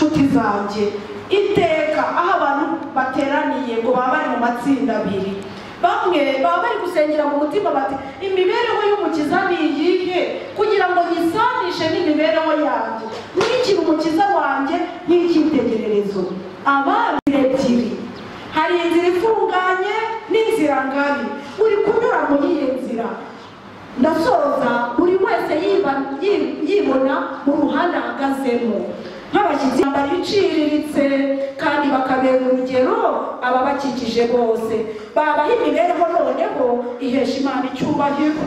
Nshuti zanjye, iteka aho abantu bateraniye ngo baba bari mu matsinda abiri, bamwe baba bari gusengera mu mutima bati imibereho y'umukiza ni iyihe kugira ngo nyisanishe n'imibereho yanjye, nkurikire umukiza wanjye nk'icyitegererezo. Abandi ebyiri, hari inzira ifunganye n'inzira ngari, uri kunyura muri iyi nzira. Ndasoza, buri wese yibona mu ruhande ahagazemo nk'abashyitsi bambara iciriritse kandi bakabera urugero ababakikije bose, babaha imibereho noneho ihesha Imana icyubahiro.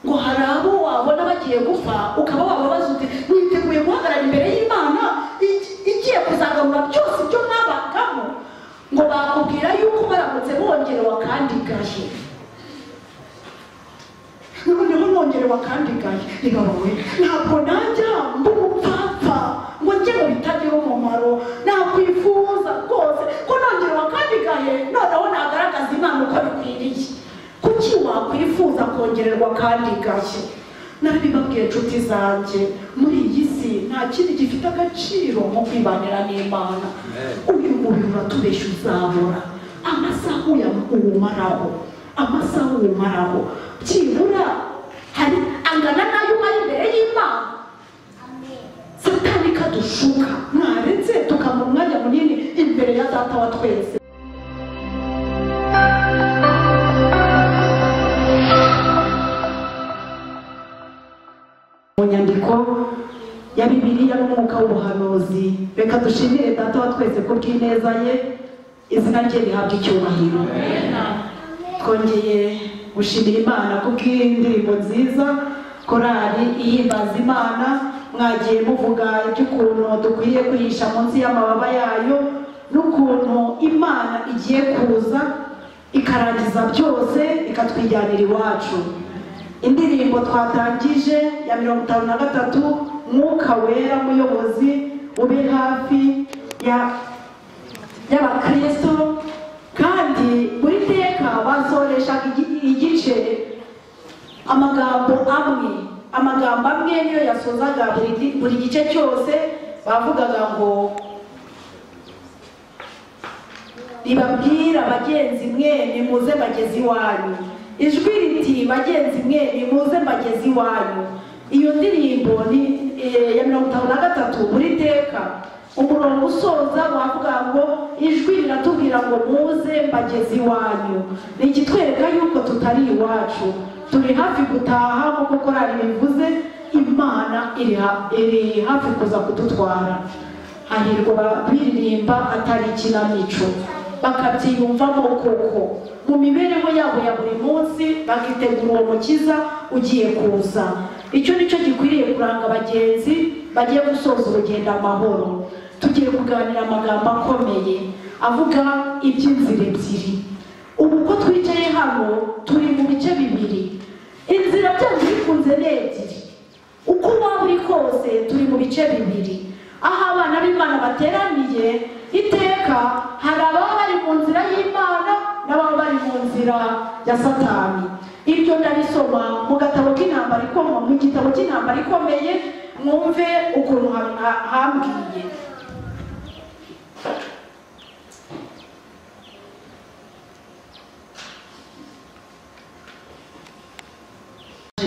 Ngo hari abo wabona bagiye gupfa ukaba wababaza uti witeguye guhagarara imbere y'Imana igiye kuzagarura byose ibyo mwabagamo? Ngo bakubwira yuko baramutse bongerewe akandi gahe, noneho nongerewe akandi gahe, nibabawe ntabwo najya mba umupfapfa ngo njye mu bitagira umumaro, nakwifuza rwose ko nongerewe akandi gahe noneho nagaragaza Imana uko bikwiriye. Kuki wakwifuza kongererwa akandi gahe? Narabibabwiye nshuti zanjye, muri iyi si nta kindi gifite agaciro nko kwibanira n'Imana. Uyu mubiri uratubeshya uzabora, amasaha uwumaraho, amasaha uwumaraho byibura hari angana n'ayo umara imbere y'Imana. Satani kadushuka, mwaretse tukamara umwanya munini imbere ya Data wa twese. Mu nyandiko ya Bibiliya n'umwuka w'ubuhanuzi, reka dushimire Data wa twese ku bw'ineza ye, izina rye rihabwa icyubahiro. Twongeye gushimira Imana ku bw'indirimbo nziza, korali ihimbaza Imana. Mwagiye muvuga iby'ukuntu dukwiye kwihisha munsi y'amababa yayo, n'ukuntu Imana igiye kuza ikarangiza byose ikatwijyanira iwacu. Indirimbo twatangije ya 53, Mwuka Wera muyobozi ube hafi y'abakristo, kandi buri teka basoreshaga igice amagambo amwe, amagambo amwe niyo yasozaga buri gice cyose. Bavugaga ngo ribabwira bagenzi mwe nimuze mbageze iwanyu, ijwi riti bagenzi mwe nimuze mbageze iwanyu. Iyo ndirimbo ni ya 53, buri teka umurongo usoza wavuga ngo ijwi riratubwira ngo muze mbageze iwanyu. Ni ikitwereka yuko tutari iwacu, turi hafi gutaha nk'uko korali bivuze, Imana iri hafi kuza kudutwara. Hahirwa biririmba atari ikinamico, bakabyiyumvamo koko mu mibereho yabo ya buri munsi, bakitegura uwo mukiza ugiye kuza. Icyo nicyo gikwiriye kuranga abagenzi bagiye gusoza urugendo amahoro. Tugiye kuganira amagambo akomeye avuga iby'inzira ebyiri. Ubu ko twicaye hano turi mu bice bibiri, inzira byanze bikunze ni ebyiri, uko waba uri kose turi mu bice bibiri. Aho abana b'Imana bateraniye iteka hari ababa bari mu nzira y'Imana n'ababa bari mu nzira ya Satani. Ibyo ndabisoma mu gatabo k'intambara ikomeye, mu gitabo cy'intambara ikomeye, mwumve ukuntu hambwiye.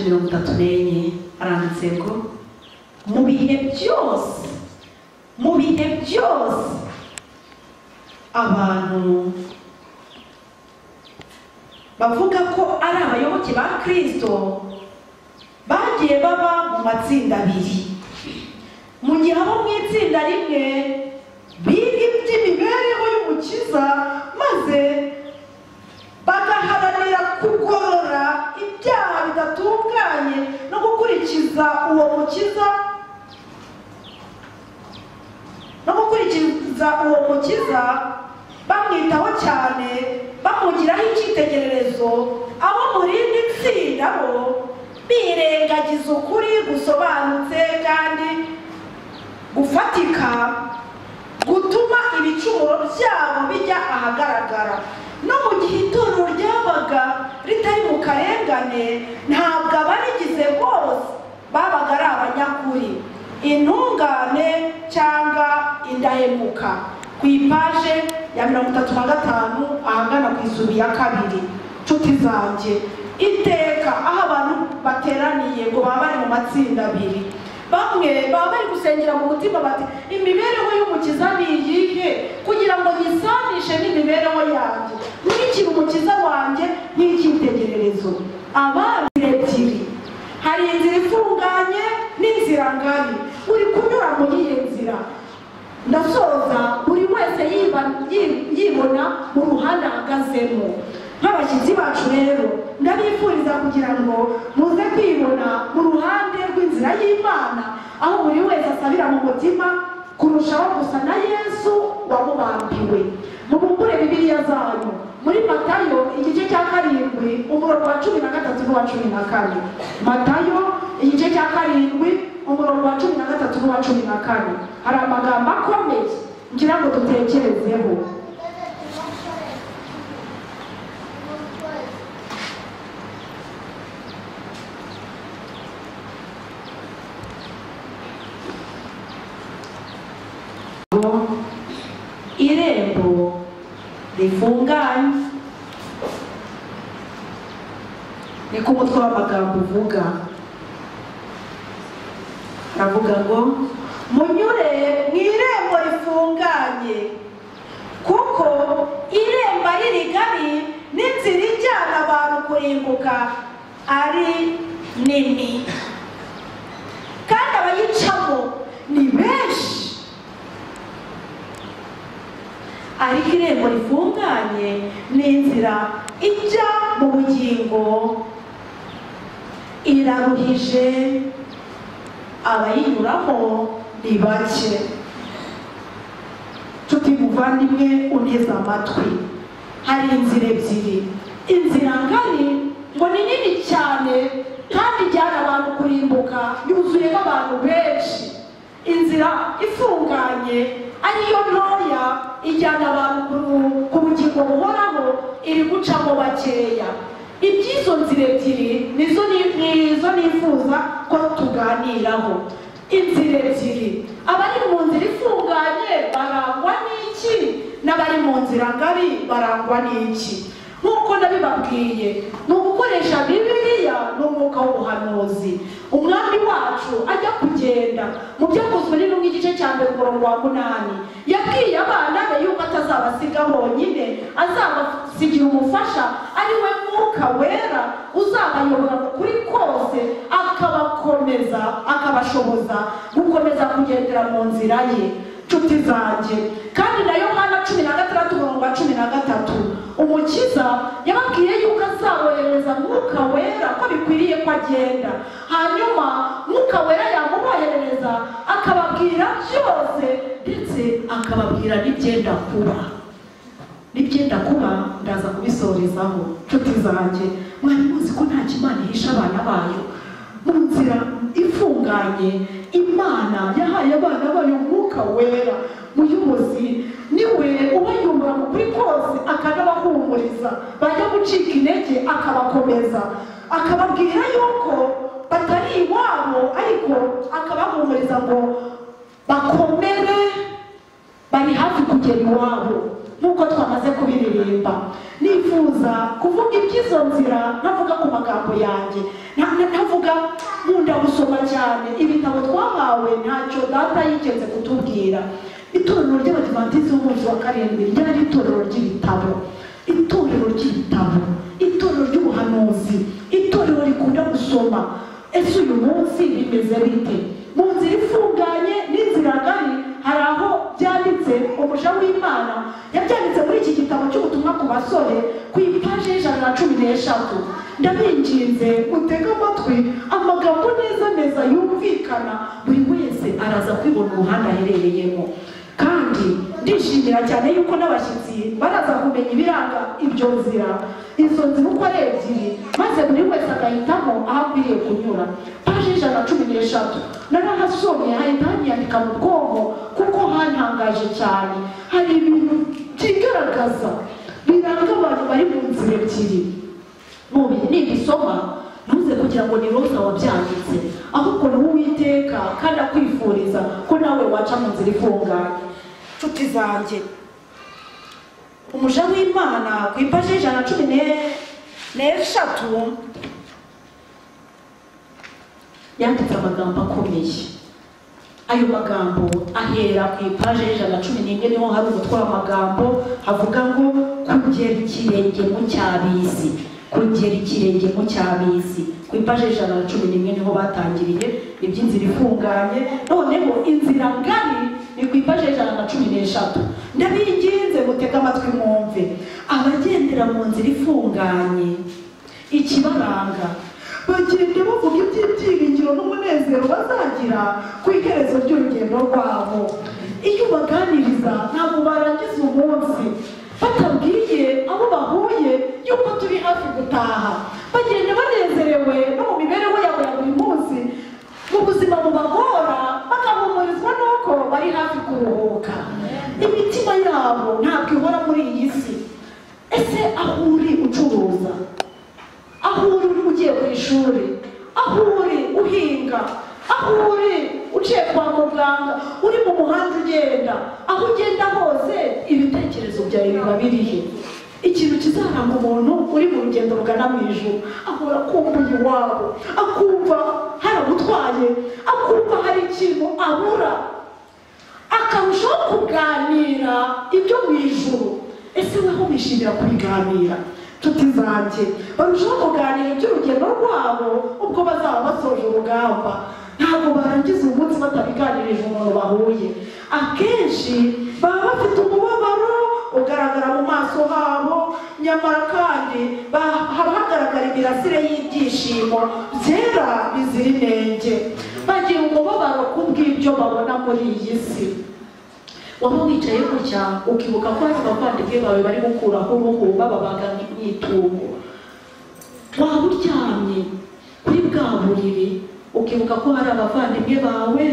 Mirongo itatu n'enye aranditse ngo mu bihe byose, mu bihe byose abantu bavuga ko ari abayoboke ba Kristo bagiye baba mu matsinda abiri. Mu gihe abo mu itsinda rimwe biga iby'imibereho y'umukiza maze bagaharanira kugorora ibyaha bidatunganye no gukurikiza uwo mukiza, no gukurikiza uwo mukiza bamwitaho cyane, bamugiraho icyitegererezo. Abo mu rindi tsinda bo birengagiza ukuri gusobanutse kandi gufatika gutuma ibicumuro byabo bijya ahagaragara. No mu gihe itorero ryabaga ritari mu karengane, ntabwo abarigize bose babaga ari abanyakuri, intungane cyangwa indahemuka ku ipaje ya 35 ahagana ku isubi ya 2. Nshuti zanjye, iteka aho abantu bateraniye ngo baba bari mu matsinda abiri, bamwe baba bari gusengera mu mutima bati imibereho y'umukiza ni iyihe kugira ngo nyisanishe n'imibereho yanjye, nkurikire umukiza wanjye nk'icyitegererezo. Abandi ebyiri, hari inzira ifunganye n'inzira ngari, uri kunyura muri iyo nzira. Ndasoza buri wese yibona mu ruhande ahagazemo. Nk'abashyitsi bacu rero ndabifuriza kugira ngo muze kwibona mu ruhande rw'inzira y'Imana, aho buri wese asabira mu mutima kurushaho gusa na Yesu wamubambiwe. Mubumbure Bibiliya zanyu muri Matayo igice cya 7 umurongo wa 13 n'uwa 14. Matayo igice cya 7 umurongo wa 13 n'uwa 14. Hari amagambo akomeye ngira ngo dutekerezeho. Irembo rifunganye niko umutwe w'amagambo uvuga. Aravuga ngo munyure mu irembo rifunganye, kuko irembo ari rigari n'inzira ijyana abantu kurimbuka ari nini, kandi abayicamo ni benshi. Ariko irembo rifunganye ni inzira ijya mu bugingo, iraruhije, abayinyuramo ni bake. Nshuti muvandimwe unteze amatwi, hari inzira ebyiri. Inzira ngari ngo ni nini cyane kandi ijyana abantu kurimbuka, yuzuyemo abantu benshi. Inzira ifunganye ariyo ntoya ijyana abantu ku bugingo buhoraho, iri gucamo bakeya. Iby'izo nzira ebyiri nizo nifuza ko tuganiraho. Inzira ebyiri, abari mu nzira ifunganye barangwa n'iki n'abari mu nzira ngari barangwa n'iki? Nk'uko nabibabwiye, ni ugukoresha Bibiliya n'umwuka w'ubuhanuzi. Umwami wacu ajya kugenda mu Byakozwe n'Intumwa igice cya 1 umurongo wa 8, yabwiye abana be yuko atazabasiga bonyine, azabasigira umufasha ari we Mwuka Wera uzabayobora mu kuri kose, akabakomeza, akabashoboza gukomeza kugendera mu nzira ye. Nshuti zanjye, kandi na Yohana 16 umurongo wa 13, umukiza yababwiye yuko azabohereza Mwuka Wera, ko bikwiriye ko agenda. Hanyuma Mwuka Wera yamuboherereza akababwira byose, ndetse akababwira n'ibyenda kuba. N'ibyenda kuba ndaza kubisorezaho. Nshuti zanjye, mwari muzi ko nta Imana ihisha abana bayo. Mu nzira ifunganye Imana yahaye abana bayo Umwuka Wera muyobozi, niwe ubayobora mu kuri kose, akanabahumuriza bajya gucika intege akabakomeza, akababwira yuko batari iwabo, ariko akabahumuriza ngo bakomere, bari hafi kugera iwabo nk'uko twamaze kubiririmba. Nifuza kuvuga iby'izo nzira ntavuga ku magambo yanjye, ntavuga nkunda gusoma cyane ibitabo twahawe, ntacyo data yigeze kutubwira. Itorero ry'Abadivantisiti b'umunsi wa 7 ryari itorero ry'ibitabo, itorero ry'ibitabo, itorero ry'ubuhanuzi, itorero rikunda gusoma. Ese uyu munsi bimeze bite? Mu nzira ifunganye n'inzira ngari hari aho byanditse. Umuja w'Imana yabyanditse muri iki gitabo cy'ubutumwa ku basore ku ipaje 113. Ndabinginze mutege amatwi amagambo neza neza yumvikana, buri wese araza kwibona uruhande aherereyemo. Kandi ndishimira cyane yuko n'abashyitsi baraza kumenya ibiranga ibyo nzira, izo nzira uko ari ebyiri, maze buri wese agahitamo aho akwiriye kunyura. Paje 113 narahasomye hahita hanyandika mu bwonko kuko hantangaje cyane. Hari ibintu byigaragaza biranga abantu bari mu nzira ebyiri. Nibisoma ntuze kugira ngo ni Roza wabyanditse, ahubwo ni Uwiteka kandi akwifuriza ko nawe waca mu nzira ifunganye. Nshuti zanjye, umuja w'Imana ku ipaji 113 yanditse amagambo akomeye. Ayo magambo ahera ku ipaji 111, niho hari umutwe w'amagambo havuga ngo kugera ikirenge mu cyabisi. Kugera ikirenge mu cyabisi, ku ipaji 111 niho batangiriye iby'inzira ifunganye. Noneho inzira ngari ni ku ipaji 113. Ndabinginze mutege amatwi mwumve. Abagendera mu nzira ifunganye, ikibaranga, bagenda bavuga iby'ibyiringiro n'umunezero bazagira ku iherezo ry'urugendo rwabo. Iyo ubaganiriza ntabwo barangiza umunsi batabwiye abo bahuye yuko turi hafi gutaha. Bagenda banezerewe no mu mibereho yabo ya buri munsi, mu buzima bubagora, bagahumurizwa n'uko bari hafi kuruhuka. Imitima yabo ntabwo ihora muri iyi si. Ese aho uri ucuruza, aho uri ugiye ku ishuri, aho uri uhinga, aho uri uciye kwa muganga, uri mu muhanda ugenda, aho ugenda hose ibitekerezo byawe biba birihe? Ikintu kizaranga umuntu uri mu rugendo rugana mu ijuru, ahora akumbuye iwabo, akumva haramutwaye, akumva hari ikintu abura, akarushaho kuganira ibyo mu ijuru. Ese weho wishimira kubiganira? Nshuti zanjye, barushaho kuganira iby'urugendo rwabo ubwo bazaba basoje urugamba. Ntabwo barangiza umunsi batabiganirije umuntu bahuye. Akenshi baba bafite umubabaro ugaragara mu maso habo, nyamara kandi haba hagaragara imirasire y'ibyishimo byera bizira inenge. Bagira umubabaro kubw'ibyo babona muri iyi si. Waba wicaye gutya ukibuka ko hari abavandimwe bawe bari gukuraho uruhu bababaga nk'itungo. Waba uryamye kuri bwa buriri ukibuka ko hari abavandimwe bawe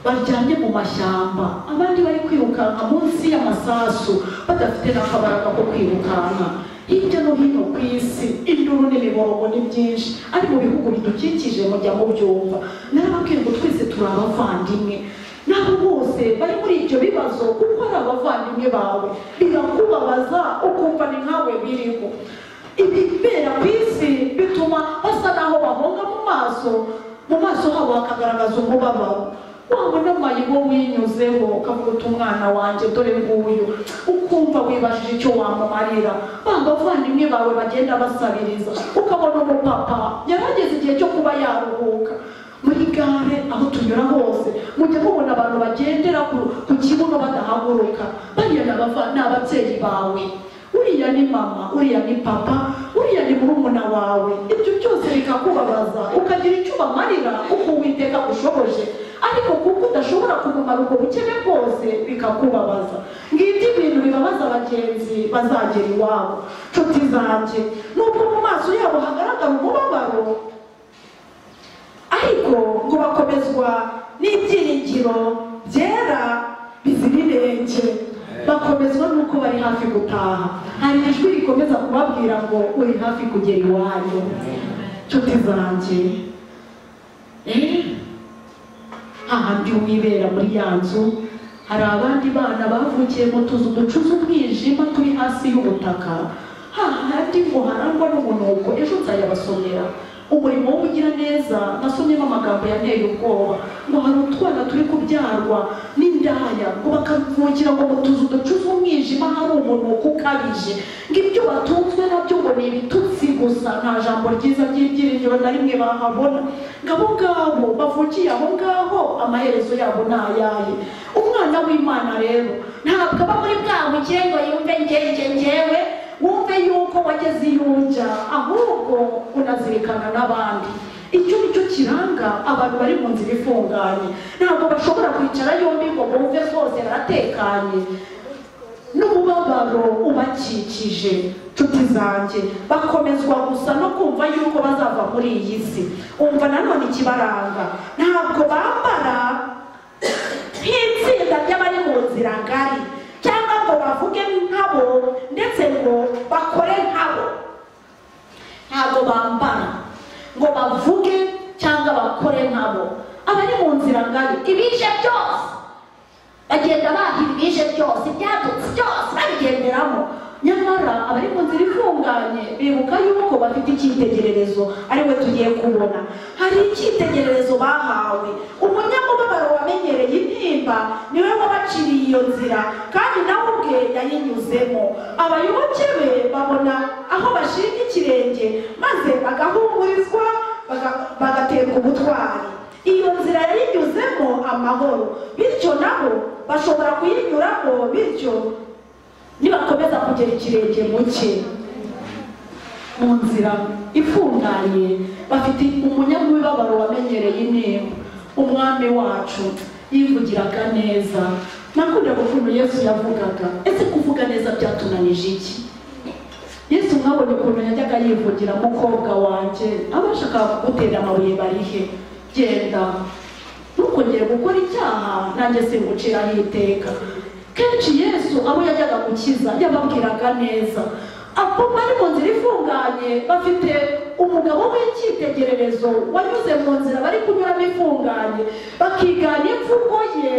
baryamye mu mashyamba, abandi bari kwirukanka munsi y'amasasu badafite n'akabaraga ko kwirukanka. Hirya no hino ku isi induru n'imiborogo ni byinshi, ari mu bihugu bidukikije mujya mubyumva. Narababwiye ngo twese turi abavandimwe, nabo bose bari muri ibyo bibazo kuko ari abavandimwe bawe. Birakubabaza ukumva ni nkawe biriho. Ibibera ku isi bituma basa naho bahonga mu maso habo hakagaragaza umubabaro. Wabona amayibo winyuzeho ukavuga uti umwana wanjye dore nguyu, ukumva wibajije icyo wamumarira. Ba bavandimwe bawe bagenda basabiriza, ukabona umupapa yarageze igihe cyo kuba yaruhuka. Muri gare aho tunyura hose mujya mubona abantu bagendera ku kibuno badahaguruka. Bariya ni ababyeyi bawe, uriya ni mama, uriya ni papa, uriya ni murumuna wawe. Ibyo byose bikakubabaza ukagira icyo ubamarira uko Uwiteka agushoboje, ariko kuko udashobora kumumara ubwo bukene bwose bikakubabaza. Ngibyo ibintu bibabaza abagenzi bazagera iwabo. Nshuti zanjye, nubwo mu maso yabo hagaragara umubabaro, ariko ngo bakomezwa n'ibyiringiro byera bizira inenge. Bakomezwa n'uko bari hafi gutaha. Hari ijwi rikomeza kubabwira ngo uri hafi kugera iwanyu. Nshuti zanjye, hahandi wibera muri ya nzu hari abandi bana bavukiye mu tuzu ducuze umwijima turi hasi y'ubutaka, hahandi ngo harangwa n'umunuko. Ejo nzayabasomera umurimo w'ubugiraneza, nasomyemo amagambo yanteye ubwoba ngo hari utwana turi kubyarwa n'indaya ngo bakavukira ngo mu tuzu ducuze umwijima hari umunuko ukabije, ngo ibyo batunzwe nabyo ngo ni ibitutsi gusa, nta jambo ryiza ry'ibyiringiro na rimwe bahabona. Ngo abo ngabo bavukiye aho ngaho amaherezo yabo ni ayahe? Umwana w'Imana rero ntabwo aba muri bwa bukire ngo yumve ngewe wumve yuko wageze iyo ujya, ahubwo unazirikana n'abandi. Icyo nicyo kiranga abantu bari mu nzira ifunganye. Ntabwo bashobora kwicara yombi ngo bumve rwose baratekanye n'umubabaro ubakikije. Nshuti zanjye, bakomezwa gusa no kumva yuko bazava muri iyi si. Umva nanone ikibaranga, ntabwo bambara nk'itsinda ry'abari mu nzira ngari, cyangwa ngo bavuge nkabo ndetse ngo bakore nkabo. Ntabwo bambara ngo bavuge cyangwa bakore nkabo. Abari mu nzira ngari ibije byose bagenda bahira ibije byose. Cyakora abari mu nzira ifunganye bibuka yuko bafite icyitegererezo ari we tugiye kubona. Hari icyitegererezo bahawe. Umunyamubabaro wamenyereye intimba niwe wabaciriye iyo nzira, kandi nawe ubwe yayinyuzemo. Abayoboke be babona aho bashinga ikirenge maze bagahumurizwa, bagaterwa ubutwari. Iyo nzira yayinyuzemo amahoro, bityo nabo bashobora kuyinyuramo, bityo nibakomeza kugera ikirenge mu cye. Mu nzira ifunganye bafite umunyamubabaro wamenyereye intimba. Umwami wacu yivugiraga neza. Nakundaga ukuntu Yesu yavugaga. Ese kuvuga neza byatunanije iki? Yesu mwabonye ukuntu yajyaga yivugira, mukobwa wanjye abashaka kugutera amabuye barihe, genda ntukongere gukora icyaha, nanjye singuciraho iteka. Kenshi Yesu abo yajyaga gukiza yababwiraga neza. Abo bari mu nzira ifunganye bafite umugabo w'icyitegererezo wanyuze mu nzira bari kunyuramo ifunganye, bakigana imvugo ye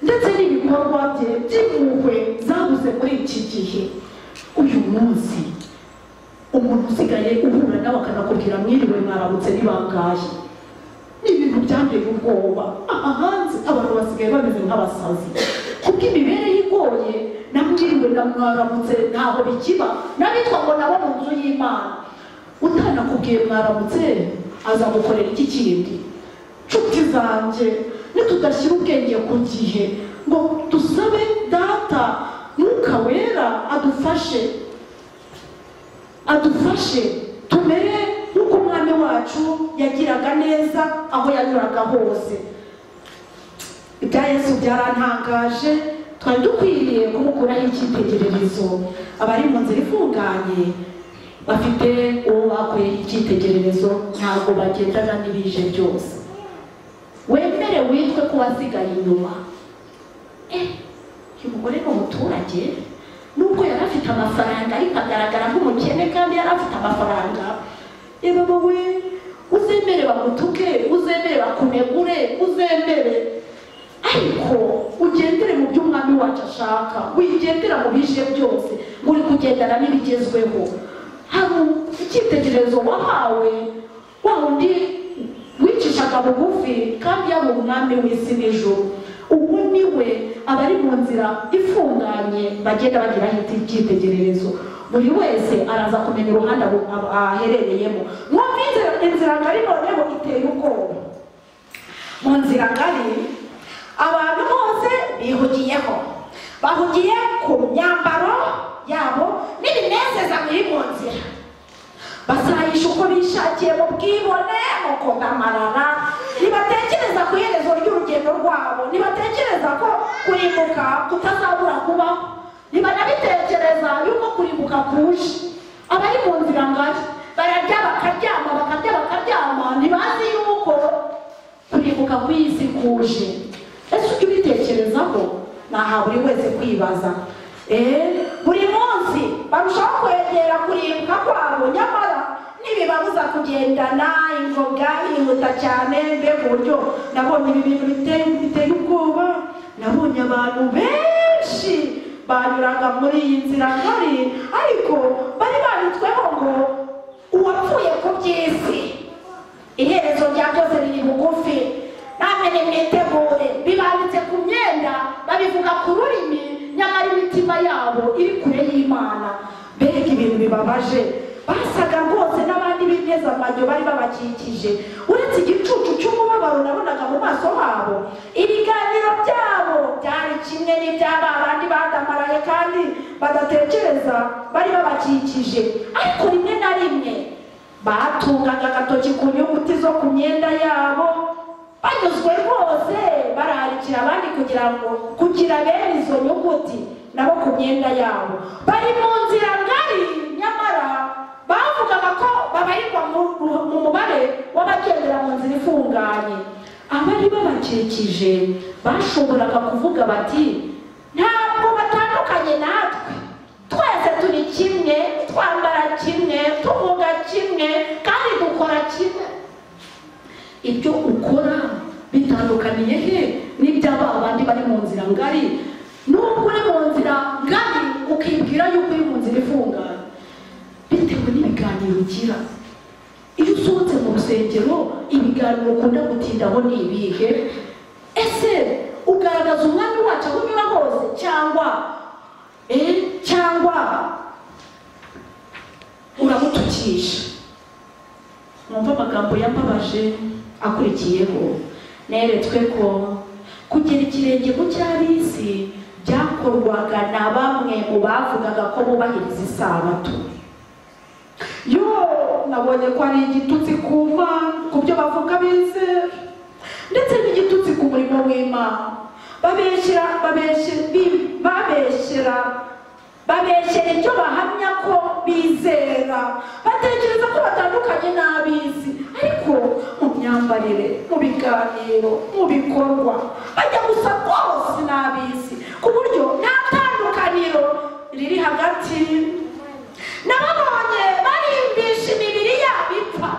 ndetse n'ibikorwa bye by'impuhwe zabuze muri iki gihe. Uyu munsi umuntu usigaye uhura nawe akanakubwira mwiriwe mwaramutse ni bangahe, ni ibintu byanteye ubwoba. Aha hanze abantu basigaye bameze nk'abasazi kubw'imibereho igoye. Namwiriwe na mwaramutse ntaho bikiba, n'abitwa ngo nabo mu nzu y'Imana. Utanakubwiye mwaramutse azagukorera iki kindi? Nshuti zanjye, nitudashyira ubwenge ku gihe ngo dusabe Data Mwuka Wera adufashe, adufashe tumere nk'uko Umwami wacu yagiraga neza aho yanyuraga hose. Ibya Yesu byarantangaje. Twari dukwiriye kumukuraho icyitegererezo. Abari mu nzira ifunganye bafite uwo bakuyeho icyitegererezo, ntabwo bagendana n'ibije byose. Wemere witwe ko wasigaye inyuma. Uyu mugore ni umuturage, nubwo yari afite amafaranga ariko agaragara nk'umukene kandi yari afite amafaranga. Yewe we, uzemere bagutuke, uzemere bakunegure, uzemere, ariko ugendere mu byo Umwami wacu ashaka. Wigendera mu bije byose, uri kugendana n'ibigezweho. Hari icyitegererezo wahawe, wa wundi wicishaga bugufi kandi yaba Umwami w'isi n'ijuru. Ubu niwe abari mu nzira ifunganye bagenda bagiraho icyitegererezo. Buri wese araza kumenya uruhande aherereyemo. Mwumve inzira ngari noneho iteye ubwoba. Mu nzira ngari abantu bose bihugiyeho, bahugiye ku myambaro yabo n'ibinezeza biri mu nzira. Basayisha uko bishakiye mu bwibone, mu kudamarara. Ntibatekereza ku iherezo ry'urugendo rwabo, ntibatekereza ko kurimbuka kutazabura kubaho, ntibanabitekereza yuko kurimbuka kuje. Abari mu nzira ngari bararya bakaryama, bakarya bakaryama, ntibazi yuko kurimbuka kw'isi kuje. Ese ujya ubitekerezaho? Ni aha buri wese kwibaza. Buri munsi barushaho kwegera kurimbuka kwabo, nyamara ntibibabuza kugendana ingoga bihuta cyane. Mbega uburyo nabonye ibi bintu biteye ubwoba. Nabonye abantu benshi banyuraga muri iyi nzira ngari, ariko bari banditsweho ngo uwapfuye ku by'isi, iherezo rya byose riri bugufi, namwe nimwitegure. Bibanditse ku myenda, babivuga ku rurimi, nyamara imitima yabo iri kure y'Imana. Mbega ibintu bibabaje! Basaga rwose n'abandi b'impezamajyo bari babakikije. Uretse igicucu cy'umubabaro nabonaga mu maso habo, ibiganiro byabo byari kimwe n'iby'aba bandi badamaraye kandi badatekereza bari babakikije. Ariko rimwe na rimwe batungaga agatoki ku nyuguti zo ku myenda yabo, banyuzwe rwose, bararikira abandi kugira ngo kugira bene izo nyuguti nabo ku myenda yabo. Bari mu nzira ngari, nyamara bavugaga ko babarirwa mu mubare w'abagendera mu nzira ifunganye. Abari babakikije bashoboraga kuvuga bati ntabwo batandukanye natwe, twese turi kimwe, twambara kimwe, tuvuga kimwe kandi dukora kimwe. Ibyo ukora bitandukaniye he n'iby'aba bandi bari mu nzira ngari? Nubwo uri mu nzira ngari ukibwira Wibwira yuko uri mu nzira ifunganye bitewe n'ibiganiro ugira. Iyo usohotse mu rusengero, ibiganiro ukunda gutindaho ni ibihe? Ese ugaragaza umwami wacu aho unyura hose, cyangwa cyangwa uramutukisha? Mwumva amagambo yambabaje akurikiyeho. Neretswe ko kugera ikirenge mu cy'ab'isi byakorwaga na bamwe mu bavugaga ko bubahiriza isabato. Yo nabonye ko ari igitutsi ku Mana ku byo bavuga bizera, ndetse n'igitutsi ku murimo w'Imana. Babeshyera ibyo bahamya ko bizera, batekereza ko batandukanye n'ab'isi, ariko mu myambarire, mu biganiro, mu bikorwa bajya gusa rwose n'ab'isi, ku buryo nta tandukaniro riri hagati. Nababonye barimbisha imibiri yabo ipfa,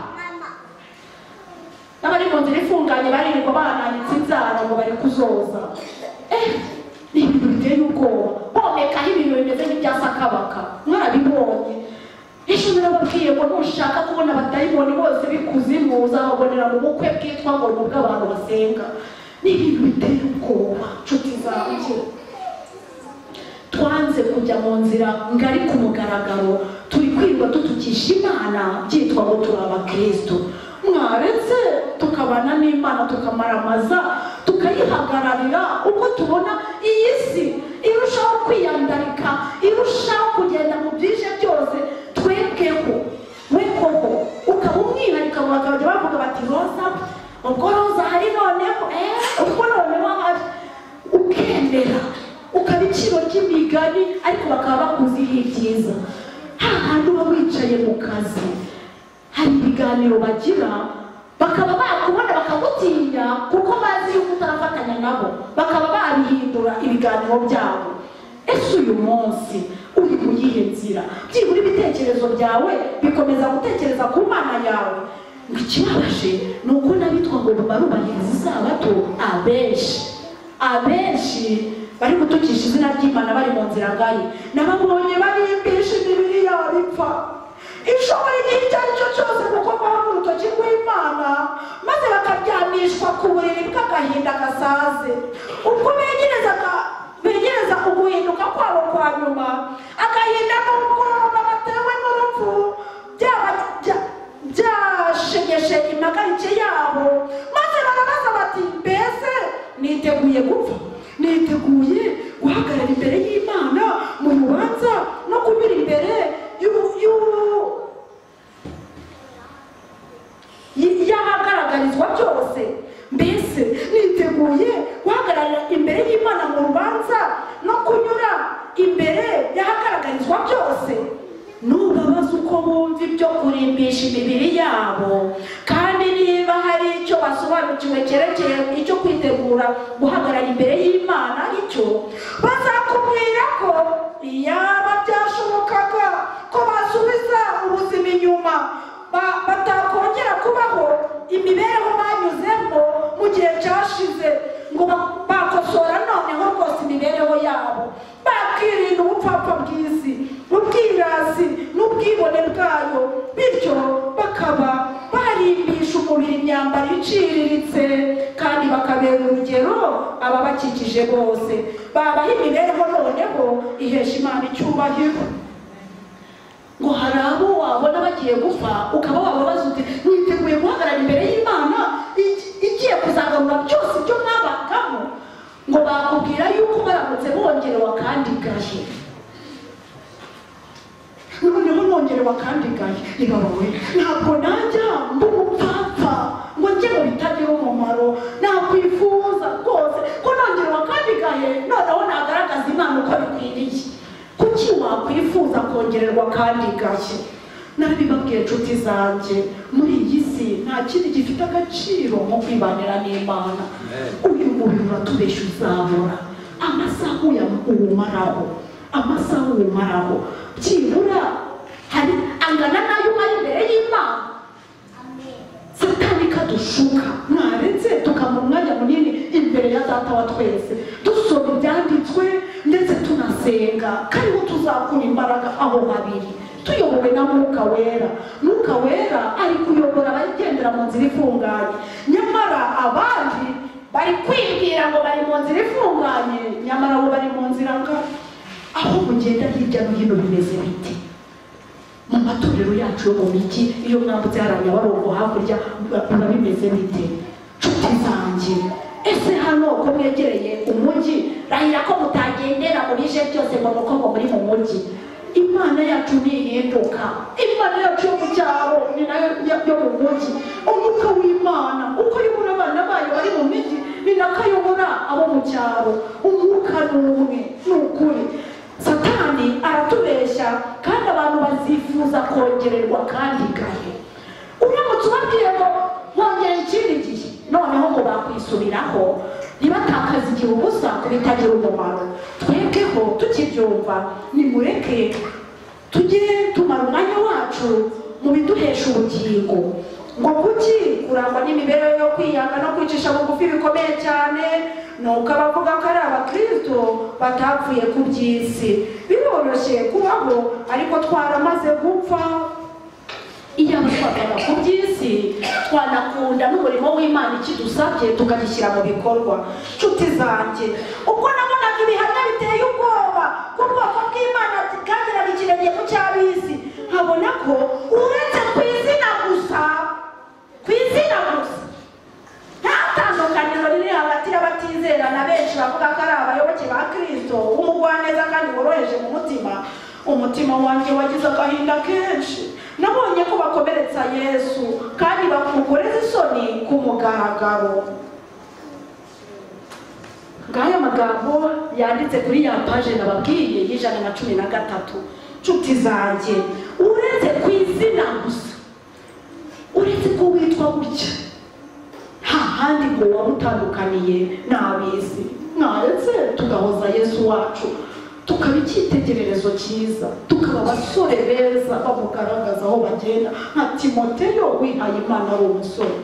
n'abari mu nzira ifunganye baririrwa bananitse inzara ngo bari kuzoza. Ni ibintu biteye ubwoba, bomekaho ibintu bimeze nk'ibya sakabaka. Mwarabibonye ejo narababwiye ngo nushaka kubona abadayimoni bose b'ikuzimu uzababonera mu bukwe bwitwa ngo ni ubw'abantu basenga. Ni ibintu biteye ubwoba, nshuti zanjye. Twanze kujya mu nzira ngari ku mugaragaro, turi kwirirwa dutukisha Imana byitwa ngo turi abakristo. Mwaretse tukabana n'Imana, tukamaramaza, tukayihagararira. Uko tubona iyi si irushaho kwiyandarika, irushaho kugenda mu byije byose, twebweho we koko ukaba umwihariko. Bakajya bavuga bati Roza, ubwo Roza hari noneho, ubwo noneho hari, ukemera ukaba iciro ry'imigani, ariko bakaba bakuziho ibyiza. Hahandi uba wicaye mu kazi, hari ibiganiro bagira, bakaba bakubona bakagutinya kuko bazi yuko utarafatanya nabo, bakaba babihindura ibiganiro byabo. Ese uyu munsi uri mu yihe nzira? Byibura ibitekerezo byawe bikomeza gutekereza ku Mana yawe. Ngo ikibabaje ni uko n'abitwa ngo barubahiriza isabato, abenshi bari gutukisha izina ry'Imana bari mu nzira ngari. Nababonye barimbisha imibiri yabo ipfa, ishobora igihe icyo ari cyo cyose gukorwaho n'urutoki rw'Imana, maze bakaryamishwa ku buriri bw'agahinda gasaze. Ubwo begereza uguhinduka kwabo kwa nyuma, agahinda n'ubwoba batewe n'urupfu byashegeshe impagarike yabo, maze barabaza bati mbese niteguye gupfa? Niteguye guhagarara imbere y'Imana mu rubanza no kunyura imbere y'ahagaragarizwa byose? Mbese niteguye guhagarara imbere y'Imana mu rubanza no kunyura imbere y'ahagaragarizwa byose? Nubabaza uko bumva ibyo kurimbisha imibiri yabo, kandi niba hari icyo basobanukiwe cyerekeye icyo kwitegura guhagarara imbere y'Imana, icyo bazakubwira ko iyaba byashobokaga ko basubiza ubuzima inyuma, batakongera kubaho imibereho banyuzemo mu gihe cyashize, ngo bakosora noneho rwose imibereho yabo, bakirinda ubupfapfa bw'isi, ubwirasi n'ubwibone bwayo, bityo bakaba barimbisha umubiri imyambaro iciriritse, kandi bakabera urugero ababakikije bose. Babaha imibereho noneho ihesha Imana icyubahiro. Ngo hari abo wabona bagiye gupfa, ukaba wababaza uti mwiteguye guhagarara imbere y'Imana igiye kuzagarura byose ibyo mwabagamo? Ngo bakubwira yuko baramutse bongerewe akandi gahe, noneho nongerewe akandi gahe, nibabawe ntabwo najya mba umupfapfa ngo njye mu bitagira umumaro. Nakwifuza rwose ko nongerewe akandi gahe, noneho nagaragaza Imana uko bikwiriye. Kuki wakwifuza kongererwa akandi gahe? Narabibabwiye nshuti zanjye, muri iyi si nta kindi gifite agaciro nko kwibanira n'Imana. Uyu mubiri uratubesha uzabora, amasaha uwumaraho, amasaha uwumaraho byibura hari angana n'ayo umara imbere y'Imana. Satani kadushuka, mwaretse tukamara umwanya munini imbere ya Data wa twese, dusoma ibyanditswe ndetse tunasenga. tugasenga, kariho tuzakura imbaraga aho habiri, tuyobowe na Mwuka Wera. Mwuka Wera ari kuyobora abagendera mu nzira ifunganye, nyamara abandi bari kwibwira ngo bari mu nzira ifunganye, nyamara bo bari mu nzira ngari. Aho mugenda hirya no hino bimeze biti? Mu matorero yacu yo mu mijyi, iyo mwambutse hariya Nyabarongo hakurya, biba bimeze bite? Nshuti zanjye, ese hano ko mwegereye umujyi, rahira ko mutagendera mu bije byose ngo nuko ngo muri mu mujyi. Imana yacu ntihinduka. Imana yacu yo mu cyaro ni nayo yo mu mujyi. Umwuka w'Imana uko ayobora abana bayo bari mu mijyi ni nako ayobora abo mu cyaro. Umwuka ni umwe, ni ukuri. Satani aratubeshya kandi abantu bazifuza kongererwa kandi gahe. Uramutse ubabwiye ngo nkongera ikindi gihe, noneho ngo bakwisubiraho, ntibatakaze igihe ubusa ku bitagira umumaro. Twebweho tukibyumva, nimureke tujye tumara umwanya wacu mu biduhesha ubugingo. Ngo kuki kurangwa n'imibereho yo kwiyanga no kwicisha bugufi bikomeye cyane, nuko abavuga ko ari abakristo batapfuye ku by'isi. Biroroshye kubaho ariko twaramaze gupfa. Iyo twavaga ku by'isi twanakunda n'umurimo w'Imana ikidusabye tukagishyira mu bikorwa. Nshuti zanjye, ubwo nabonaga ibihamya biteye ubwoba ku bwoko bw'Imana bwageraga ikirenge mu cy'ab'isi, nkabona ko uretse ku izina gusa, ku izina gusa, nta tandukaniro riri hagati y'abatizera na benshi bavuga ko ari abayoboke ba Kristo w'umugwaneza kandi woroheje mu mutima. Umutima wanjye wagize agahinda kenshi. Nabonye ko bakomeretsa Yesu kandi bamukoreza isoni ku mugaragaro. Ngaya magambo yanditse kuri ya paje nababwiye y'113. Nshuti zanjye, uretse ku izina gusa, uretse ko witwa gutya, nta handi ngo waba utandukaniye n'ab'isi. Mwaretse tugahoza Yesu wacu, tukaba icyitegererezo cyiza, tukaba abasore beza bamugaragaza aho bagenda, nka Timoteyo wihaye Imana ari umusore,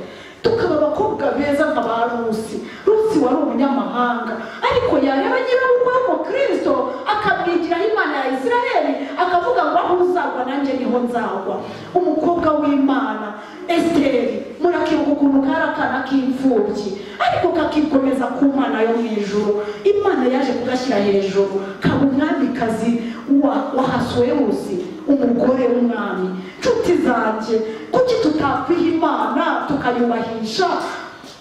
tukaba abakobwa beza nka ba Rusi. Rusi wari umunyamahanga, ariko yareba nyirabukwe w'umukristo akamwigiraho Imana ya Isiraheli, akavuga ngo aho uzagwa nanjye niho nzagwa. Umukobwa w'Imana Esiteri, murakibuka ukuntu kari akana k'imfubyi, ariko kakikomeza ku Mana yo mu ijuru. Imana yaje kugashyira hejuru, kaba umwamikazi wa Ahasuwerusi, umugore w'umwami. Nshuti zanjye, kuki tutakwiha Imana tukayubahisha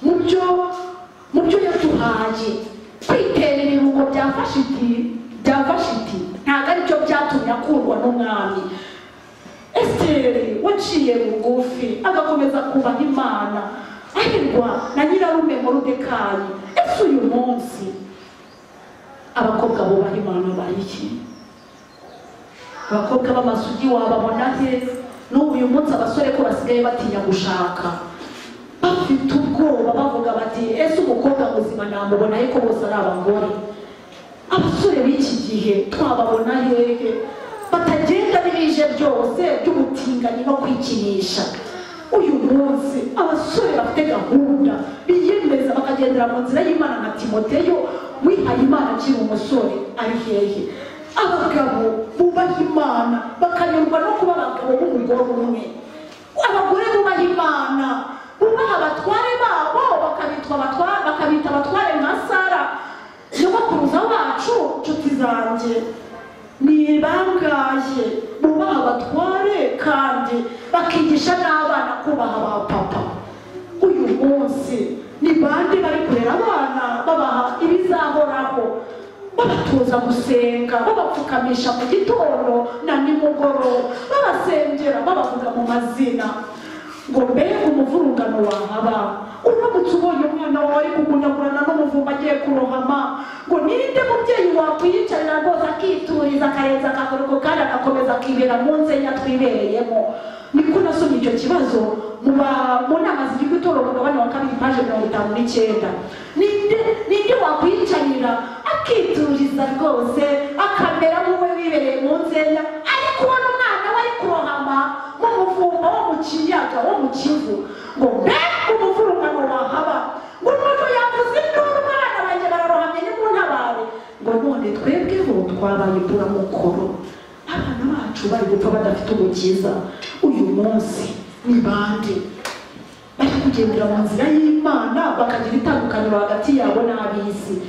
mu byo yaduhaye? Kwitera ibirungo byafashe iti ntabwo aribyo byatumye akundwa n'umwami. Esiteri waciye bugufi agakomeza kubaha Imana, ahirwa na nyirarume Moridekayi. Ese uyu munsi abakobwa bubaha Imana bari iki? Abakobwa b'amasugi wababona he? N'ubu uyu munsi abasore ko basigaye batinya gushaka, bafite ubwoba, bavuga bati ese umukobwa muzima namubona he ko bose ari abagore? Abasore b'iki gihe twababona hehe batagenda n'ibije byose by'ubutinganyi no kwikinisha? Uyu munsi abasore bafite gahunda, biyemeza bakagendera mu nzira y'Imana nka Timoteyo wihaye Imana akiri umusore ari hehe? Abagabo bubaha Imana bakanyurwa no kuba abagabo b'umugore umwe. Abagore bubaha Imana, bubaha abatware babo, bakabita abatware nka Sara nyogokuruza wacu. Nshuti zanjye, ni bangahe bubaha abatware kandi bakigisha n'abana kubaha ba papa? Uyu munsi ni bande bari kurera abana babaha ibizahoraho, babatoza gusenga, babapfukamisha mu gitondo na nimugoroba, babasengera, babavuga mu mazina? Ngo mbega umuvurungano wahaba uramutse ubonye umwana wawe ari kugunagurana n'umuvumba agiye kurohama, ngo ninde mubyeyi wakwiyicarira rwose akituriza akarenza akaguru kandi agakomeza akibera mu nzenya twibereyemo? Niko nasomye icyo kibazo mu nama z'igihugu itorero umugabane wa 2 paje 59. Ninde wakwiyicarira akituriza rwose akamera nk'uwe wibereye mu nzenya, ariko ubona umwana we ari kurohama mu muvumba wo mu kiyaga wo mu Kivu? Ngo mbega umuvurungano wahaba, ngo umuntu yavuze induru, abana banjye bararohamye, nimuntabare. Ngo none None twebweho twabaye imburamukoro, abana bacu bari gupfa badafite umukiza. Uyu munsi ni bande bari kugendera mu nzira y'Imana bakagira itandukaniro hagati yabo n'ab'isi?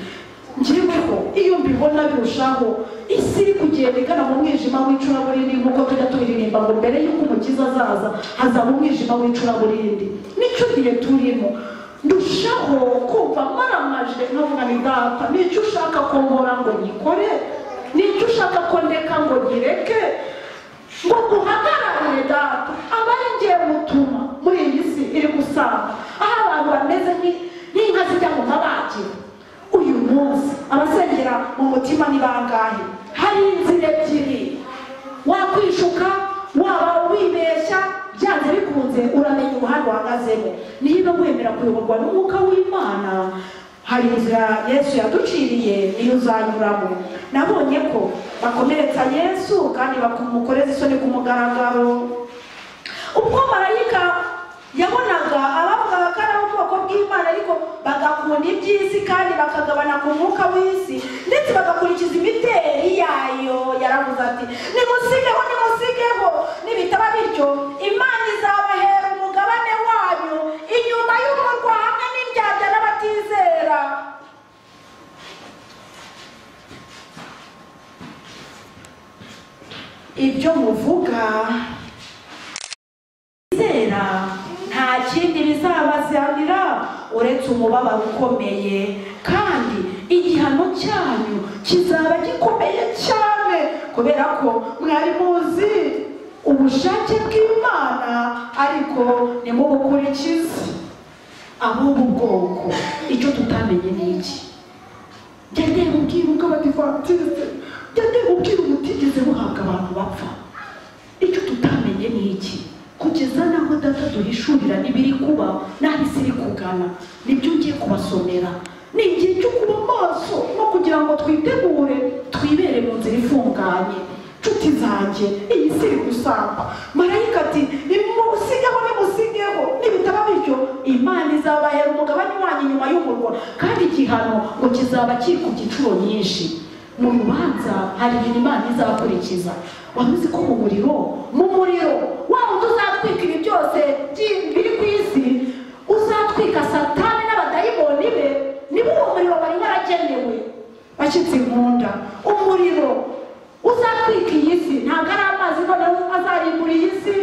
Njyeweho iyo mbibona birushaho, isi iri kugenda igana mu mwijima w'icuraburindi, nk'uko tujya tubiririmba ngo mbere y'uko umukiza azaza hazaba umwijima w'icuraburindi. Nicyo gihe turimo. Ndushaho kumva maramaje nkavuga ni Data, nicyo ushaka ko nkora ngo nyikore, nicyo ushaka ko ndeka ngo nyireke, ngo nguhagararire Data. Aba ari ngiye mutuma muri iyi si iri gusanga aho abantu bameze nk'inka zijya mu mabagiro. Uyu munsi abasengera mu mutima ni bangahe? Hari inzira ebyiri, wakwishuka waba wibeshya, byanze bikunze uramenya uruhande uhagazemo. Niba wemera kuyoborwa n'umwuka w'Imana, hari inzira Yesu yaduciriye, niyo uzanyuramo. Nabonye ko bakomeretsa Yesu kandi bakamukoreza isoni ku mugaragaro. Ubwo marayika yabonaga abavugaga ko ari ubwoko bw'Imana, ariko bagakunda iby'isi kandi bakagabana ku mwuka w'isi, ndetse bagakurikiza imiteri yayo, yaravuze ati nimusigeho, nimusigeho, nibitaba bityo Imana izabahera umugabane wanyu inyuma y'umurwa hamwe n'indyarya n'abatizera. Ibyo muvuga nta kindi bizabazanira uretse umubabaro ukomeye, kandi igihano cyanyu kizaba gikomeye cyane, kubera ko mwari muzi ubushake bw'Imana ariko nimubukurikize. Ab'ubu bwoko icyo tutamenye ni iki? Njya ndeba ubwiru bw'Abadivantisite, njya ndeba ubwiru butigeze buhabwa abantu bapfa. Icyo tutamenye ni iki? Kugeza naho Data duhishurira n'ibiri kuba n'aho isi iri kugana, nibyo ngiye kubasomera. Ni igihe cyo kuba maso no kugira ngo twitegure, twibere mu nzira ifunganye. Nshuti zanjye, iyi si iri gusamba. Marayika ati nimusigeho, nimusigeho, nibitaba bityo Imana izabahera umugabane wanyu inyuma y'umurwa, kandi igihano ngo kizaba kiri ku gicuro nyinshi. Mu rubanza hari ibintu Imana izakurikiza. Wari uzi ko mu muriro wa wundi uzatwika ibi byose biri ku isi, uzatwika Satani n'abadayimoni be, niba uwo muriro wari waragenewe. Bashyitsi nkunda, umuriro uzatwika iyi si ntabwo ari amazi noneho azarimbura iyi si,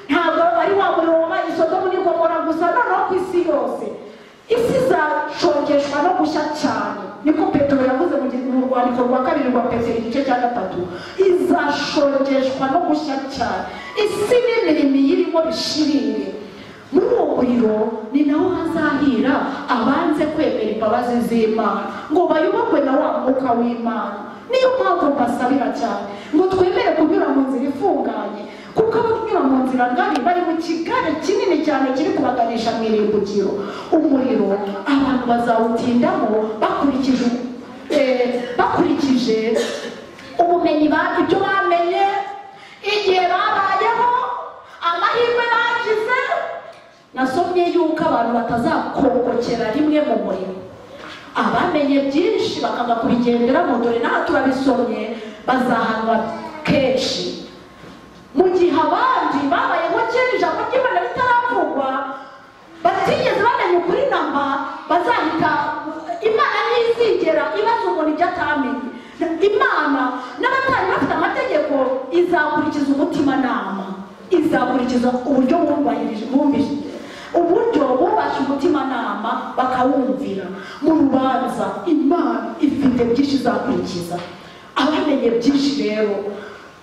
ntabwo ari wa muriro wabaye i Sodomu n'i Gomora gusa, noneho ku isi yose isi izashongeshwa no gushya cyane. Niko Petero yavuze mu rwandiko rwa kabiri rwa Petero igice cya 3, izashongeshwa no gushya cyane, isi n'imirimo iyirimo bishirire. Muri uwo muriro ni naho hazahira abanze kwemera imbabazi z'Imana ngo bayobokwe na wa mwuka w'Imana. Niyo mpamvu mbasabira cyane ngo twemere kunyura mu nzira ifunganye, kuko abanyura mu nzira ngari bari mu kigare kinini cyane kiri kubaganisha mu irimbukiro. Umuriro abantu bazawutindamo bakurikije ubumenyi ibyo bamenye, igihe babayeho, amahirwe bagize. Nasomye yuko abantu batazakongokera rimwe mu muriro. Abamenye byinshi bakanga kubigenderamo, dore n'aha turabisomye, bazahanwa kenshi. Mu gihe abandi babayeho kera ijambo ry'Imana ritaravugwa, batigeze bamenya ukuri namba, bazahita Imana ntizigera ibaza umuntu ibyo atamenye. Imana n'abatari bafite amategeko izakurikiza umutimanama, izakurikiza uburyo bumvise, uburyo bubasha umutimanama bakawumvira. Mu rubanza Imana ifite byinshi izakurikiza. Abamenye byinshi rero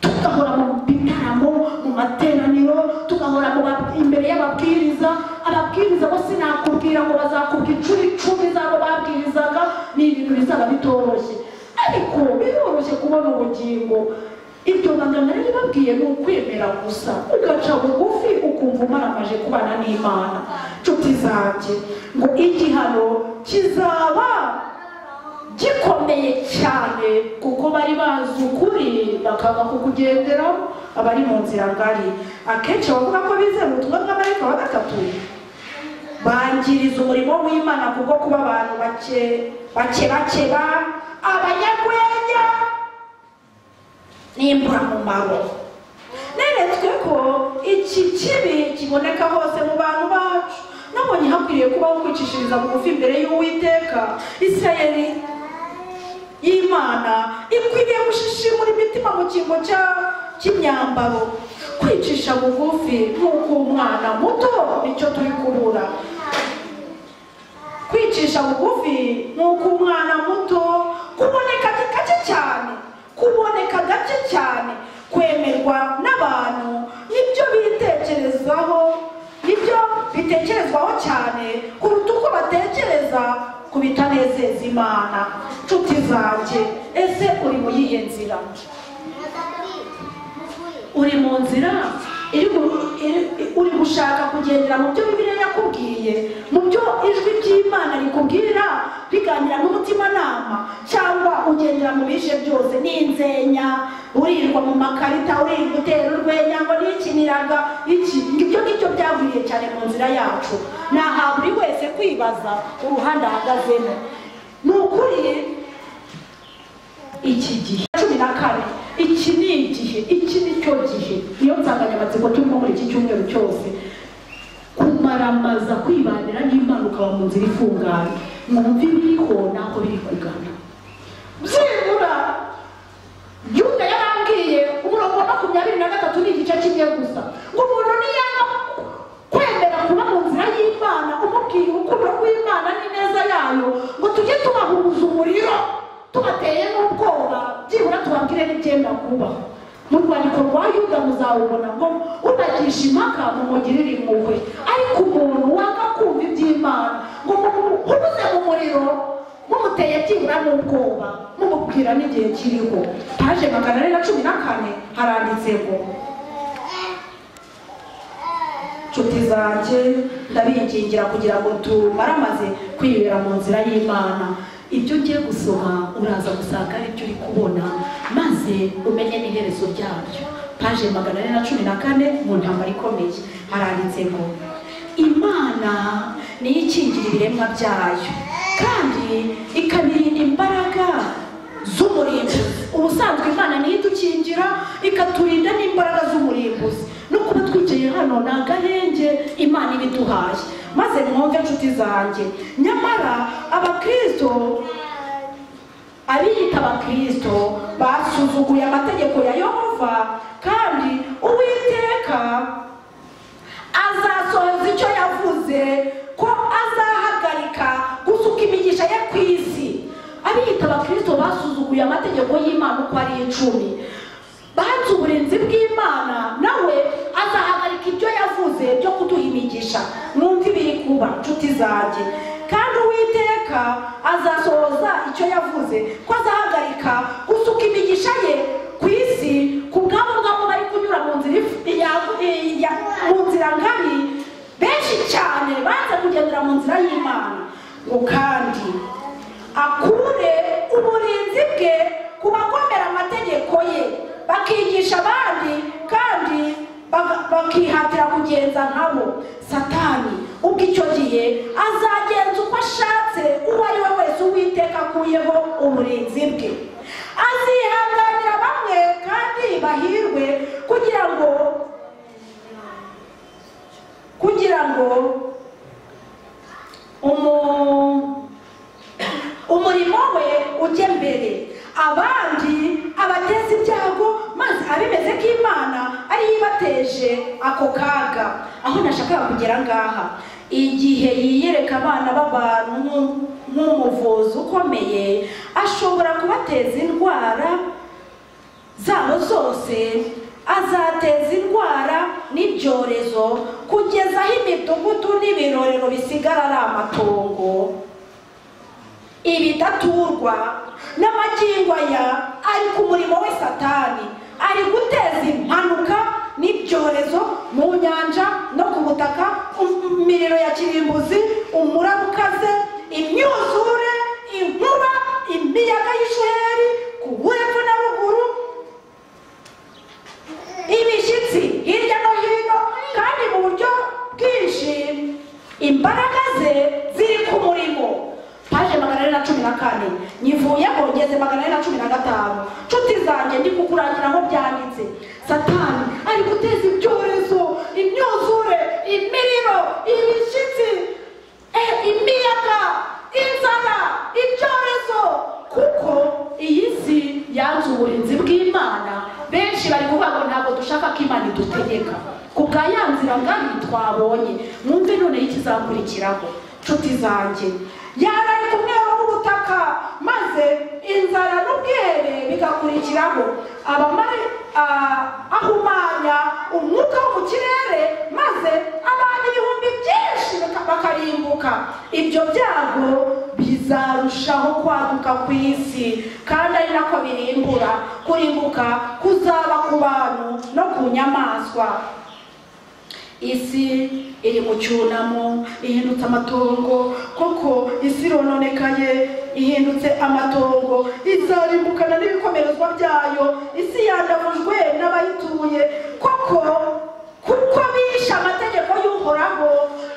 tugahora mu bitaramo, mu materaniro, tugahora imbere y'ababwiriza. Ababwiriza bo sinakubwira ngo bazakubwira inshuro 10 zabo babwirizaga, ni ibintu bizaba bitoroshye, ariko biroroshye kubona ubugingo. Ibyo banga nari babwiye ni ukwemera gusa, ugaca bugufi ukumva umaramaje kubana n'Imana. Nshuti zanjye, ngo igihano kizaba gikomeye cyane, kuko bari bazi ukuri bakanga kukugenderaho. Abari mu nzira ngari akenshi bavuga ko bizera ubutumwa bwa marayika wa gatatu, Bangiriza umurimo w'Imana kubwo kuba abantu bakebakeba, abanyarwenya n'imburamumaro. Neretswe ko iki kibi kiboneka hose mu bantu bacu. Nabonye hakwiriye kubaho kwicishiriza bugufi imbere y'Uwiteka. Isirayeli y'Imana ikwiriye gushishimura imitima mu cyimbo cy'imyambaro. Kwicisha bugufi nk'uko umwana muto nicyo turi kubura. Kwicisha bugufi nk'uko umwana muto kuboneka gake cyane, kuboneka gake cyane, kwemerwa n'abantu nibyo bitekerezaho, nibyo bitekerezwaho cyane kuruta uko batekereza ku bitanezeza Imana. Nshuti zanjye, ese uri mu yihe nzira? Uri mu nzira uri gushaka kugendera mu byo Bibiliya yakubwiye, mu byo ijwi ry'Imana rikubwira riganira n'umutimanama, cyangwa ugendera mu bije byose n'inzenya, urirwa mu makarita, urirwa utera urwenya ngo nikiniraga iki? Ibyo ngibyo byagwiriye cyane mu nzira yacu. Naha buri wese kwibaza uruhande ahagazemo. Ni ukuri iki gihe 14, iki ni igihe, iki ni cyo gihe. Niyo nsanganyamatsiko turimo muri iki cyumweru cyose, kumaramaza kwibanira n'Imana ukaba mu nzira ifunganye. Mwumve ibiriho n'aho biri kugana. Byibura Yuda yarambwiye umurongo wa 23 ni igice kimwe gusa, ngo umuntu niyanga kwemera kuba mu nzira y'Imana, umubwiye urukundo rw'Imana n'ineza yayo, ngo tujye tubahuza umuriro tubateye n'ubwoba, byibura tubabwire n'ibyenda kuba. Mu rwandiko rwa Yuda muzawubona ngo unagisha impaka mumugirire impuhwe, ariko umuntu wanga kumva iby'Imana ngo mumuhuze mu muriro mumuteye byibura n'ubwoba, mumubwira n'igihe kiriho. Paje 414 haranditse ngo: nshuti zanjye, ndabingingira kugira ngo tumaramaze kwibera mu nzira y'Imana. Ibyo ugiye gusoma uraza gusanga ari byo uri kubona, maze umenye n'iherezo ryabyo. Paje 414 mu ntambara ikomeye haranditse ngo: Imana niyo ikingira ibiremwa byayo kandi ikabirinda imbaraga z'umurimbuzi. Ubusanzwe Imana niyo idukingira ikaturinda n'imbaraga z'umurimbuzi. No kuba twicaye hano ni agahenge Imana ibiduhaye. Maze mwumve nshuti zanjye, nyamara abakristo, abiyita abakristo basuzuguye amategeko ya Yehova, kandi Uwiteka azasohoza icyo yavuze ko azahagarika gusuka imigisha ye ku isi. Abiyita abakristo basuzuguye amategeko y'Imana uko ari 10, banze uburinzi bw'Imana, nawe azahagarika ibyo yavuze byo kuduha imigisha. Mwumve ibiri kuba nshuti zanjye, kandi Uwiteka azasohoza icyo yavuze ko azahagarika gusuka imigisha ye ku isi ku bwabo ngabo bari kunyura mu nzira ngari. Benshi cyane banze kugendera mu nzira y'Imana, ngo kandi akure uburinzi bwe ku bagomera amategeko ye, bakigisha abandi kandi bakihatira kugenza nkabo. Satani ubwo icyo gihe azagenza uko ashatse uwo ari we wese Uwiteka akuyeho uburinzi bwe. Azihanganira bamwe kandi bahirwe kugira ngo umurimo we ujye mbere, abandi abateza ibyago, maze abimeze k'Imana ari yibateje ako kaga. Aho nashakaga kugera ngaha, igihe yiyereka abana b'abantu nk'umuvuzi ukomeye, ashobora kubateza indwara zabo zose. Azateza indwara n'ibyorezo kugeza aho imidugudu n'ibirorero bisigara ari amatongo, ibidaturwa n'amagingo aya ari ku murimo we. Satani ari guteza impanuka n'ibyorezo mu nyanja no ku butaka, imiriro ya kirimbuzi, umuraba ukaze, imyuzure, inkuba, imiyaga y'ishuheri ku hepfo na ruguru, ibishyitsi hirya no hino, kandi mu buryo bwinshi imbaraga ndi kukurangira aho byanditse. Satani ari guteza ibyorezo, imyuzure, imiriro, ibishyitsi, imiyaga, inzara, ibyorezo, kuko iyi si yanze uburinzi bw'Imana. Benshi bari kuvuga ngo ntabwo dushaka ko Imana idutegeka ku bwa ya nzira ngari twabonye. Mwumve noneho ikizakurikiraho, nshuti zanjye. Yari kumwero w'ubutaka, maze inzara n'ubwere bigakurikiraho. Ahumanya umwuka wo mu kirere, maze abantu ibihumbi byinshi bakarimbuka. Ibyo byago bizarushaho kwaguka ku isi, kandi ari nako birimbura. Kurimbuka kuzaba ku bantu no ku nyamaswa. Isi iri mu cyunamo, ihindutse amatongo. Koko isi irononekaye, ihindutse amatongo, izarimbukana n'ibikomerezwa byayo. Isi yandavujwe n'abayituye, koko kuko bishe amategeko y'Uhoraho,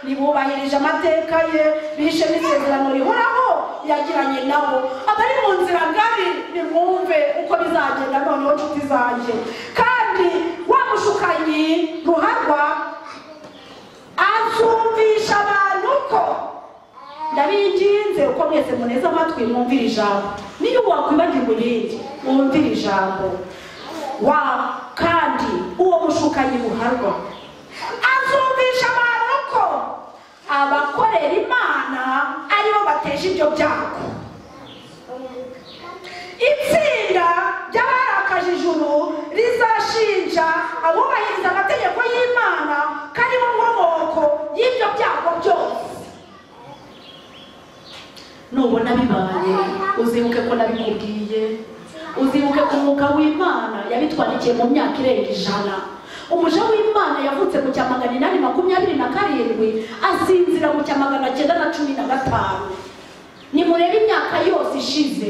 ntibubahirije amateka ye, bishe n'isezerano rihoraho yagiranye nabo. Abari mu nzira ngari nimwumve uko bizagenda noneho, nshuti zanjye. Kandi wa mushukanyi ruharwa azumvisha abantu ko, ndabinginze uko mwese muneze amatwi mwumvire ijambo, niyo wakwibagirwa ibindi wumvire ijambo. Wa kandi uwo mushukanyi ruharwa azumvisha abantu ko abakorera Imana aribo bateje ibyo byago. Itsinda ry'abarakaje ijuru rizashinja abubahiriza amategeko y'Imana ko aribo nkomoko y'ibyo byago byose. Nubona bibaye uzibuke ko nabikubwiye, uzibuke ko umwuka w'Imana yabitwandikiye mu myaka irenga 100. Umuja w'Imana yavutse mu cya 827 asinzira mu cya 915. Nimurebe imyaka yose ishize,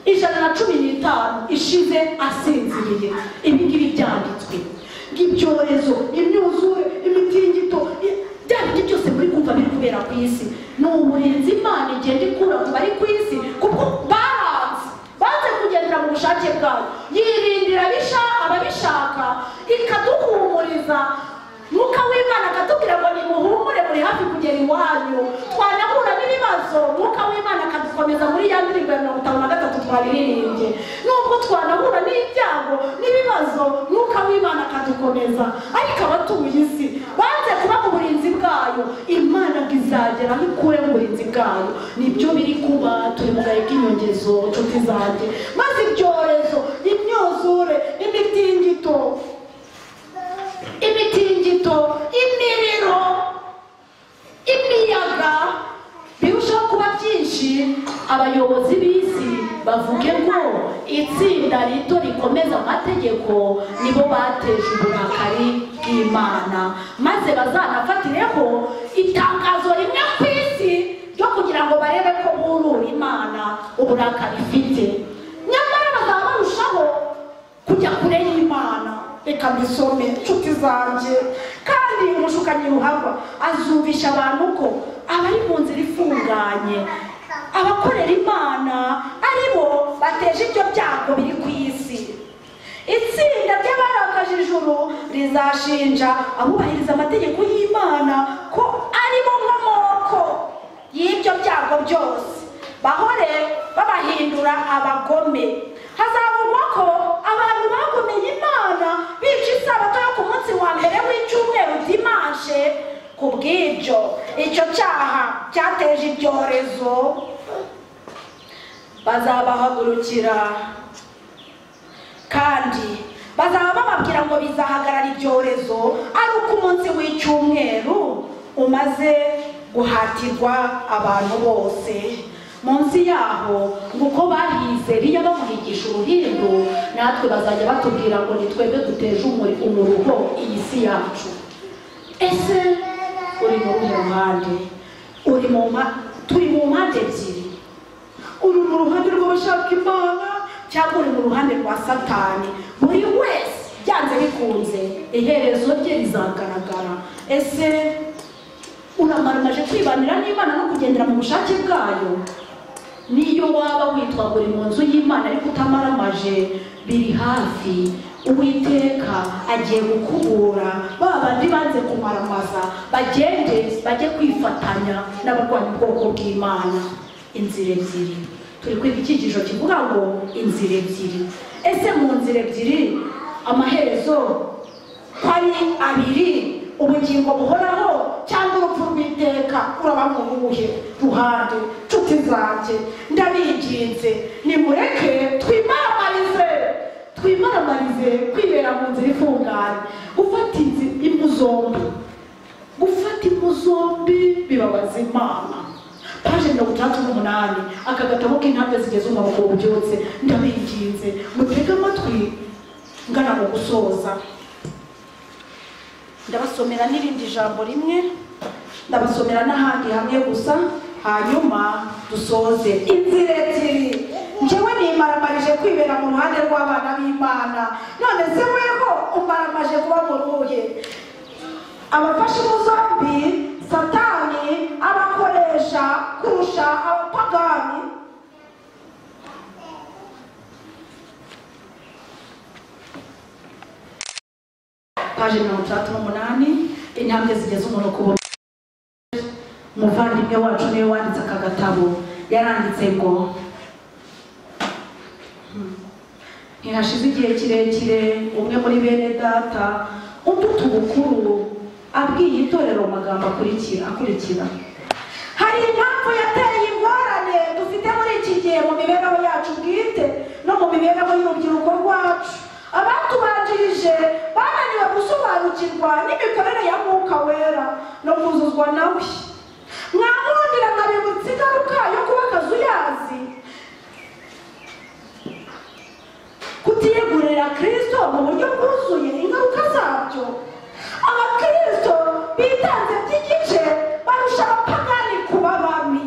115 ishize asinziriye. Ibi ngibi byanditswe ng'ibyorezo, imyuzure, imitingito, bya bindi byose muri kumva biri kubera ku isi. Ni uburinzi Imana igenda ikura ku bari ku isi, kuko banze kugendera mu bushake bwayo. Yirindira ababishaka, ikaduhumuriza. Mwuka w'Imana akatubwira ngo nimuhumure, muri hafi kugera iwanyu. Twanahura n'ibibazo, Mwuka w'Imana akadukomeza muri ya ndirimbo ya 53 twaririmbye. Nubwo twanahura n'ibyago n'ibibazo, Mwuka w'Imana akadukomeza. Ariko abatuye isi banze kuba mu burinzi bwayo, Imana izagera aho ikure mu burinzi bwayo. Nibyo biri kuba, turi mu gahe k'inyongezo, nshuti zanjye. Maze ibyorezo, imyuzure, imitingito, imiriro, imiyaga birushaho kuba byinshi. Abayobozi b'isi bavuge ngo itsinda rito rikomeza amategeko nibo bateje uburakari bw'Imana, maze bazanafatireho itangazo rimwe ku isi ryo kugira ngo barebe ko burura Imana uburakari ifite. Nyamara bazaba barushaho kujya kure y'Imana. Reka mbisome, nshuti zanjye. Kandi umushukanyi ruharwa azumvisha abantu ko abari mu nzira ifunganye, abakorera Imana aribo bateje ibyo byago biri ku isi. Itsinda ry'abarakaje ijuru rizashinja abubahiriza amategeko y'Imana ko aribo nkomoko y'ibyo byago byose, bahore babahindura abagome. Hazavugwa ko abantu bagomeye Imana bica isabato yo ku munsi wa mbere w'icyumweru dimanche. Ku bw'ibyo icyo cyaha cyateje ibyorezo, bazabahagurukira kandi bazaba bababwira ngo bizahagarara ibyorezo ari uko umunsi w'icyumweru umaze guhatirwa abantu bose. Munsi yaho nguko bahize Eliya bamuhigisha uruhindu, natwe bazajya batubwira ngo ni twebwe duteje umuruho iyi si yacu. Ese uri mu ruhe ruhande? Turi mu mpande ebyiri. Uri mu ruhande rw'abashaka Imana cyangwa uri mu ruhande rwa Satani. Buri wese byanze bikunze iherezo rye rizagaragara. Ese uramaramaje kwibanira n'Imana no kugendera mu bushake bwayo? Niyo waba witwa buri mu nzu y'Imana ariko utamaramaje, biri hafi. Uwiteka agiye gukubura ba bandi banze kumaramaza, bagende bajye kwifatanya n'abarwanya ubwoko bw'Imana. Inzira ebyiri turi kwiga icyigisho kivuga ngo inzira ebyiri. Ese mu nzira ebyiri amaherezo ko ari abiri, ubugingo buhoraho cyangwa urupfu rw'iteka, uraba mu ruhe ruhande? Nshuti zanjye, ndabinginze nimureke twimaramarize, twimaramarize kwibera mu nzira ifunganye. Gufata impu zombi, gufata impu zombi bibabaza Imana. Paje 68, aka gatabo k'intambwe zigeze umuntu ku bubyutse. Ndabinginze mutege amatwi ngana mu gusoza. Ndabasomera n'irindi jambo rimwe, ndabasomera n'ahandi hamwe gusa, hanyuma dusoze. Inzira ebyiri. Njyewe nimaramarije kwibera mu ruhande rw'abana b'Imana, none se weho umaramaje kuba mu ruhe? Abafashe mu zombi Satani abakoresha kurusha abapagani. Paje 68, intambwe zigeze umuntu ku muvandimwe wacu niwe wanditse aka gatabo. Yaranditse ngo ntihashize igihe kirekire umwe muri bene data uduta ubukuru abwiye itorero amagambo akurikira. Hari impamvu yateye ingorane dufite muri iki gihe mu mibereho yacu bwite no mu mibereho y'urubyiruko rwacu. Abatubanjirije bananiwe gusobanukirwa n'imikorere ya Mwuka Wera no kuzuzwa nawe. Mwamundira nkabibutsa ingaruka yo kuba akazuyazi, kutiyegurira Kristo mu buryo bwuzuye, ingaruka zabyo. Abakristo bitanze by'igice barusha abapagani kuba babi,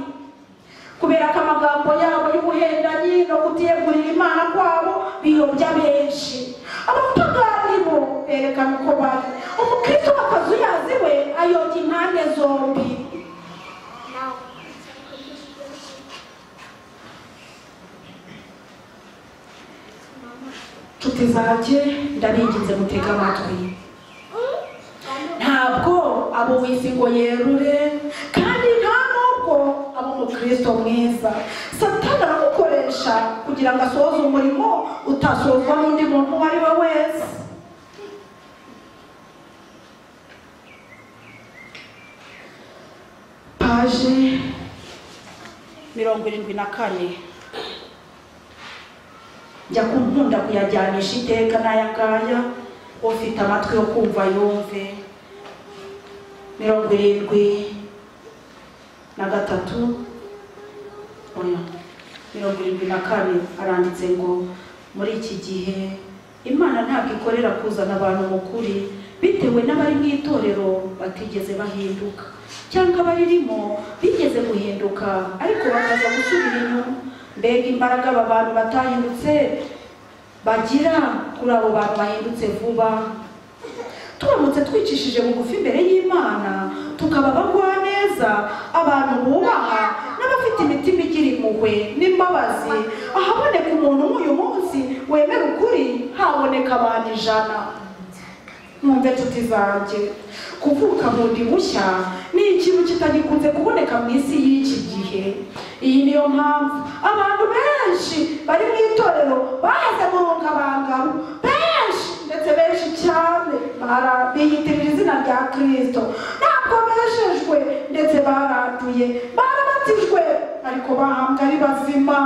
kubera ko amagambo yabo y'ubuhendanyi no kutiyegurira Imana kwabo biyobya benshi. Abapagani bo berekana uko bari. Umukristo w'akazuyazi we ayobya impande zombi. Nshuti zanjye, ndabinginze mutege amatwi. Ntabwo abo wisi ngo yerure, kandi nta nubwo abo umukristo mwiza. Satani aramukoresha kugira ngo asohoze umurimo utasozwa n'undi muntu uwo ari we wese. Paje 74. Njya kunkunda kuyajyanisha iteka n'aya ngaya, ufite amatwi yo kumva yumve. 73, oya 74, aranditse ngo muri iki gihe Imana ntabwo ikorera kuzana abantu mu kuri bitewe n'abari mu itorero batigeze bahinduka, cyangwa abaririmo bigeze guhinduka ariko bakaza gusubira inyuma. Mbega imbaraga aba bantu batahindutse bagira kuri abo bantu bahindutse vuba. Turamutse twicishije bugufi imbere y'Imana, tukaba abagwaneza, abantu bubaha n'abafite imitima igira impuhwe n'imbabazi, ahaboneka umuntu nk'uyu munsi wemera ukuri haboneka abantu 100. Mwumve nshuti zanjye, kuvuka bundi bushya ni ikintu kitagikunze kuboneka mu isi y'iki gihe. Iyi niyo mpamvu abantu benshi bari mu itorero baheze mu rungabangabo, benshi ndetse benshi cyane biyitirira izina rya Kristo. Ntabwo bejejwe ndetse baranduye, barabatijwe ariko bahambwa ari bazima.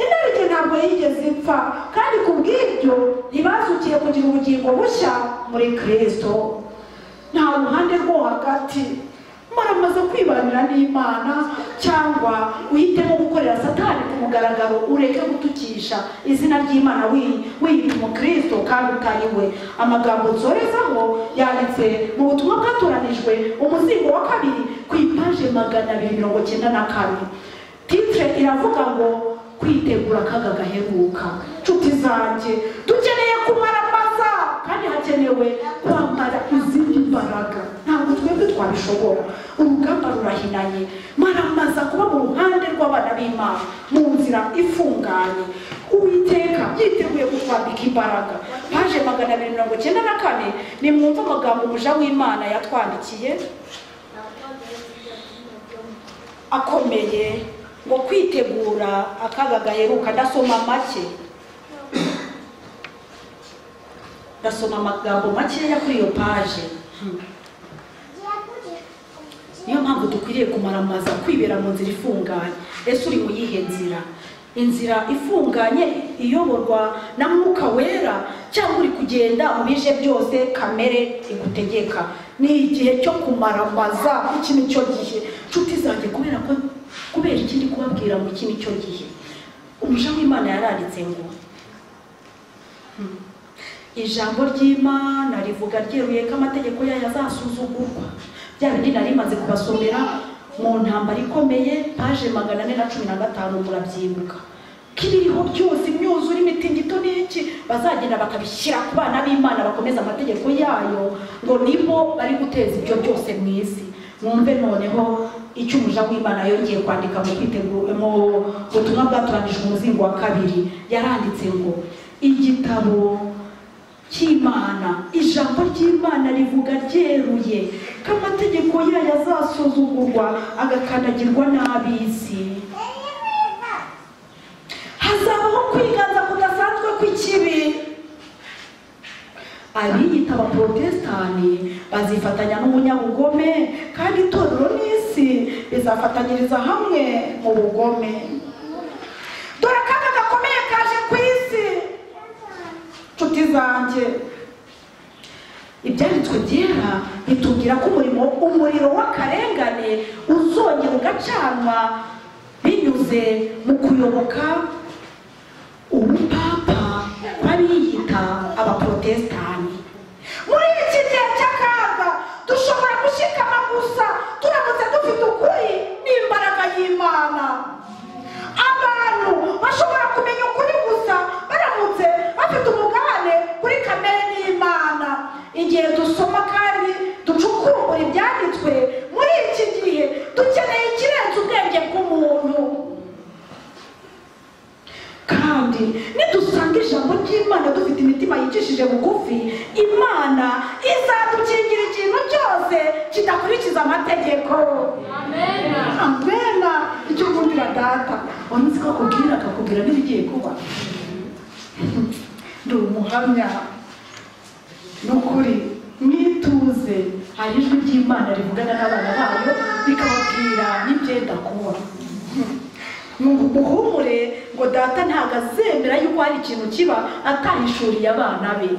Inarijye ntabwo yigeze ipfa, kandi kubw'ibyo ntibazukiye kugira ubugingo bushya muri Kristo. Nta ruhande rwo hagati. Maramaze kwibanira n'Imana cyangwa uhitemo gukorera Satani ku mugaragaro, ureke gutukisha izina ry'Imana wiyita umukristo kandi utari we. Amagambo nsorezaho yanditse mu butumwa bwatoranijwe umuzingo wa 2 ku ipaje 294. Titre iravuga ngo kwitegura akaga gaheruka. Nshuti zanjye, dukeneye kumaramaza kandi hakenewe kwambara izindi mbaraga. Ntabwo twebwe twabishobora. ushobora. Urugamba rurahinanye. Maramaza kuba mu ruhande rw'abana b'Imana mu nzira ifunganye. Uwiteka yiteguye kukwambika imbaraga. Paje 294 nimwumva amagambo umuja w'Imana yatwandikiye akomeye ngo kwitegura akaga gaheruka. Ndasoma make, ndasoma amagambo makeya kuri iyo paje. Niyo mpamvu dukwiriye kumaramaza kwibera mu nzira ifunganye. Ese uri mu yihe nzira? Inzira ifunganye iyoborwa na Mwuka Wera, cyangwa uri kugenda mu bije byose kamere igutegeka? Ni igihe cyo kumaramaza, iki ni cyo gihe. Nshuti zanjye, kubera ko kubera ikindi kubabwira ngo iki ni cyo gihe. Umuja w'Imana yaranditse ngo ijambo ry'Imana rivuga ryeruye ko amategeko yayo azasuzugurwa. Bya bindi nari maze kubasomera mu ntambara ikomeye, paje 415 murabyibuka. Kibiriho byose, imyuzure, imitingito n'iki, bazagenda bakabishyira ku bana b'Imana bakomeza amategeko yayo, ngo nibo bari guteza ibyo byose mu isi. Mwumve noneho icyo umuja w'Imana yongeye kwandika mu kwitegura mu butumwa bwatoranijwe umuzingo wa 2. Yaranditse ngo igitabo cy'Imana, ijambo ry'Imana rivuga ryeruye ko amategeko yayo azasuzugurwa agakandagirwa n'ab'isi. Hazabaho kwiganza kudasanzwe kw'ikibi. Abiyita abaprotestani bazifatanya n'umunyabugome, kandi itorero n'isi bizafatanyiriza hamwe mu bugome. Dore akaga gakomeye kaje ku isi. Nshuti zanjye, ibyanditswe byera bitubwira ko umuriro w'akarengane uzongera ugacanwa binyuze mu kuyoboka ubupapa kw'abiyita abaprotestani. Muri iki gihe cy'akaga dushobora gushikama gusa turamutse dufite ukuri n'imbaraga y'Imana. Abantu bashobora kumenya ukuri gusa baramutse bafite umugabane kuri kamere n'Imana. Igihe dusoma kandi ducukumbura ibyanditswe muri iki gihe, dukeneye ikirenze ubwenge bw'umuntu. Kandi nidusanga ijambo ry'Imana dufite imitima yicishije bugufi, Imana izadukingira ikintu cyose kidakurikiza amategeko. Amen. Amen. Icyo nkundira data, umunsi ko akubwira akakubwira n'ibigiye kuba. Ndi umuhamya n'ukuri, mwituze. Hari ijwi ry'Imana rivugana n'abana bayo rikababwira n'ibyenda kuba. Muhumure ngo data ntabwo azemera yuko hari ikintu kiba atahishuriye abana be.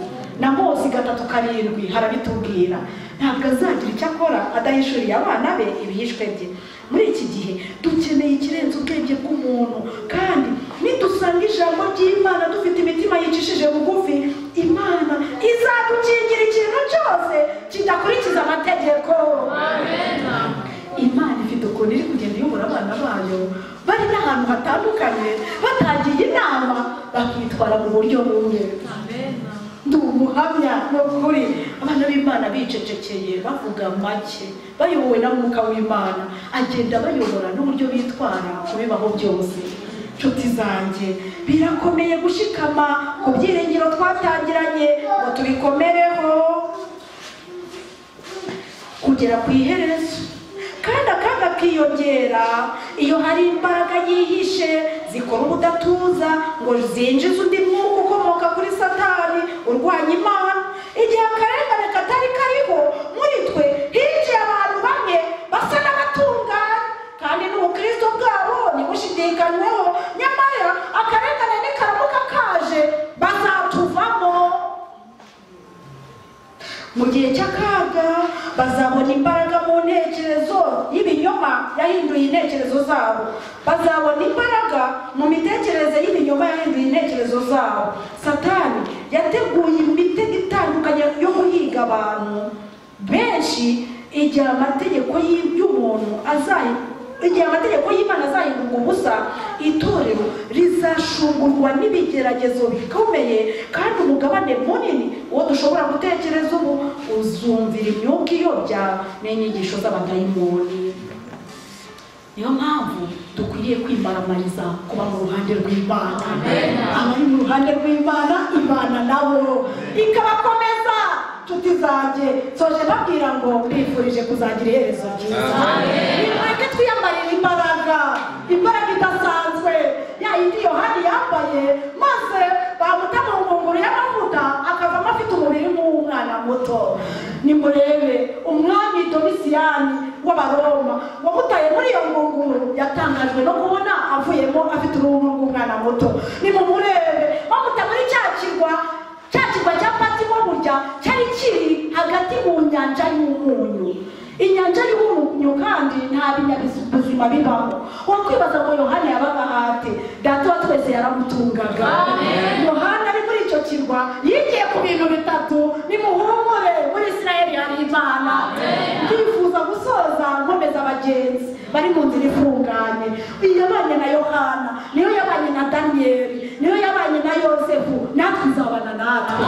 Na Mose 3:7 harabitubwira, ntabwo azagira icyo akora adahishuriye abana be ibihishwe bye. Muri iki gihe dukeneye ikirenze ubwenge bw'umuntu, kandi nidusanga ijambo ry'Imana dufite imitima yicishije bugufi, Imana izadukingira ikintu cyose kidakurikiza amategeko. Amen. Imana ifite ukuntu iri kugenda iyobora abana bayo bari n'ahantu hatandukanye, batagiye inama bakitwara mu buryo bumwe. Amen. Ndi umuhamya n'ukuri, abana b'Imana bicecekeye bavuga make, bayobowe na Mwuka w'Imana agenda bayobora n'uburyo bitwara ku bibaho byose. Nshuti zanjye, birakomeye gushikama ku byiringiro twatangiranye ngo tubikomereho kugera ku iherezo. Kandi akaga kiyongera iyo hari imbaraga yihishe zikora ubudatuza ngo zinjize undi mwuka ukomoka kuri Satani urwanya Imana. Igihe akarengane katari kariho muri twe, hinjiye abantu bamwe basa n'abatunganye kandi n'ubukristo bwabo ntibushidikanyweho, nyamara akarengane nikaramuka kaje bazatuvamo. Mu gihe cy'akaga bazabona imbaraga mu ntekerezo y'ibinyoma yahinduye intekerezo zabo. Bazabona imbaraga mu mitekerereze y'ibinyoma yahinduye intekerezo zabo. Satani yateguye imitego itandukanye yo guhiga abantu benshi igihe amategeko y'umuntu igihe amategeko y'Imana azahindurwa ubusa, itorero rizashungurwa n'ibigeragezo bikomeye, kandi umugabane munini uwo dushobora gutekereza ubu uzumvira imyuka iyobya n'inyigisho z'abadayimoni. Niyo mpamvu dukwiriye kwimaramariza kuba mu ruhande rw'Imana. Abari mu ruhande rw'Imana, Imana nabo ikabakomeza. Nshuti zanjye, nsoje mbabwira ngo mbifurije kuzagira iherezo ryiza. Nimureke twiyambarire imbaraga, imbaraga idasanzwe ya yindi Yohani yambaye, maze bamuta mu ngunguru y'amavuta akavamo afite umubiri nk'uw'umwana muto. Nimurebe umwami Domisiyani w'Abaroma wamutaye muri iyo ngunguru, yatangajwe no kubona avuyemo afite uruhu rw'umwana muto. Nimumurebe bamuta muri cya kirwa cya Patimo, burya cyari kiri hagati mu nyanja y'umunyu. Inyanja y'umunyu kandi nta binyabuzima bibamo. Wakwibaza ngo Yohana yabaga hate? Data wa twese yaramutungaga. Yohana ari muri icyo kirwa yigiye ku bintu bitatu. Nimuhumure, muri Isirayeli hari Imana. Ndifuza gusoza nkomeza abagenzi bari mu nzira ifunganye. Yabanye na Yohana, niyo yabanye na Daniyeli, niyo yabanye na Yosefu, natwe izabana natwe.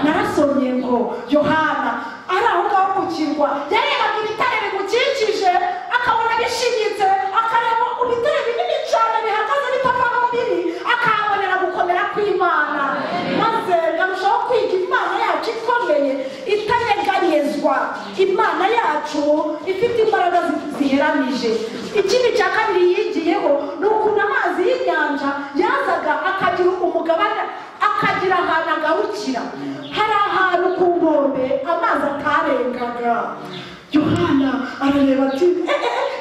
Narasomye ngo Yohana ari aho ngaho ku kirwa, yarebaga ibitare bimukikije akabona bishinyitse, akareba ibitare binini cyane bihagaze bitava aho biri, akahabonera gukomera kw'Imana. Maze ngarushaho kwiga Imana yacu ikomeye itanyeganyezwa, Imana yacu ifite imbaraga ziheranije. Ikindi cya kabiri yigiyeho ni ukuntu amazi y'inyanja yazaga akagira umugabane, akagira ahantu agarukira. Hari ahantu ku nkombe amazi atarengaga. Yohana arareba ati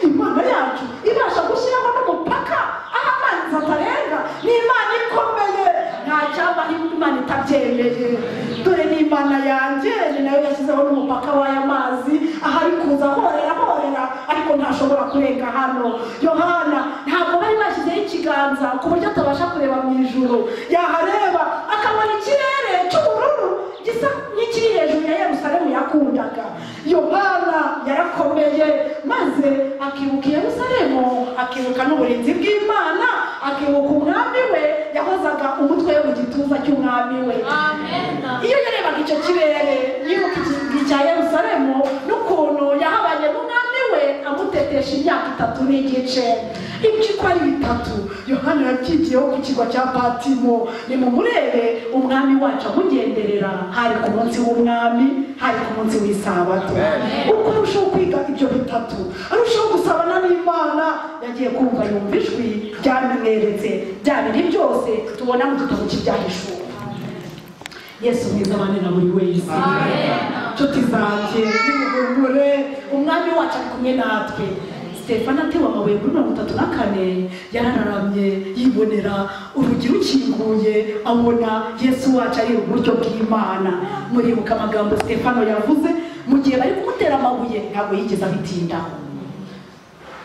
Imana yacu ibasha gushyiraho n'umupaka aho amazi atarenga. Ni Imana ikomeye, nta cyaba Imana itabyemeye. Dore ni Imana yanjye, ni nayo yashyizeho n'umupaka w'aya mazi, ahari kuza horera horera, ariko ntashobora kurenga hano. Yohana ntabwo bari bashyizeho ikiganza ku buryo atabasha kureba mu ijuru. Yahareba akabona ikirere cy'ubururu gisa n'ikiri hejuru ya Yerusalemu yakundaga. Yohana yarakomeye, maze akibuka Yerusalemu, akibuka n'uburinzi bw'Imana, akibuka umwami we yahozaga umutwe we mu gituza cy'umwami we. Iyo yarebaga icyo kirere, yibuka icya Yerusalemu n'ukuntu yahabanye n'umwami we amutetesha imyaka 3 n'igice. Ibyo uko ari bitatu Yohana yabyigiyeho ku kirwa cya Patimo. Nimumurebe umwami wacu amugenderera, hari ku munsi w'umwami, hari ku munsi w'isabato. Uko arushaho kwiga ibyo bitatu, arushaho gusabana n'Imana. Yagiye kumva yumva ijwi ryamweretse bya bindi byose tubona mu gitabo cy'Ibyahishuwe. Yesu mwiza abane na buri wese. Nshuti zanjye, nimuhumure, umwami wacu ari kumwe natwe. Stefano atewe amabuye kuri 34 yarararamye, yibonera urugi rukinguye, abona Yesu wacu ari uburyo bw'Imana. Muribuka amagambo Stefano yavuze mu gihe bari kumutera amabuye, ntabwo yigeze abitindaho.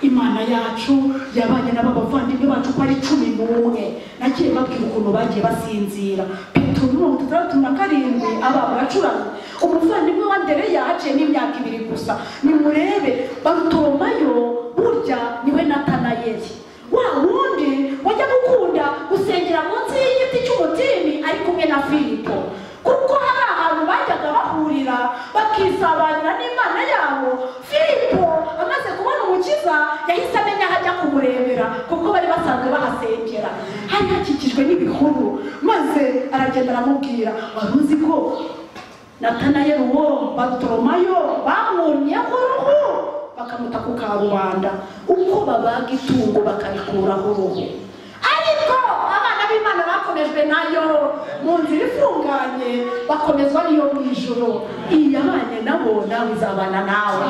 Imana yacu yabanye n'aba bavandimwe bacu ko ari 11. Nagiye babwira ukuntu bagiye basinzira. Petero 67 aba baracuramye. Umuvandimwe wa Andereya haciye n'imyaka 2 gusa. Nimurebe Barutolomayo, burya niwe Natanayeli, wa wundi wajya gukunda gusengera munsi y'igiti cy'umutini ari kumwe na Filipo, kuko hari ahantu bajyaga bahurira bakisabanira n'Imana yabo. Filipo amaze kubona umukiza yahise amenya aho ajya kumurebera, kuko bari basanzwe bahasengera. Hari hakikijwe n'ibihuru, maze aragenda aramubwira, wari uzi ko Natanayeli uwo Barutolomayo bamwonyeho uruhu bakamuta ku karubanda, uko babaga itungo bakarikuraho uruhu. Ariko abana b'Imana bakomejwe nayo mu nzira ifunganye, bakomezwa n'iyo mu ijuru. Iyabanye nabo nawe izabana nawe.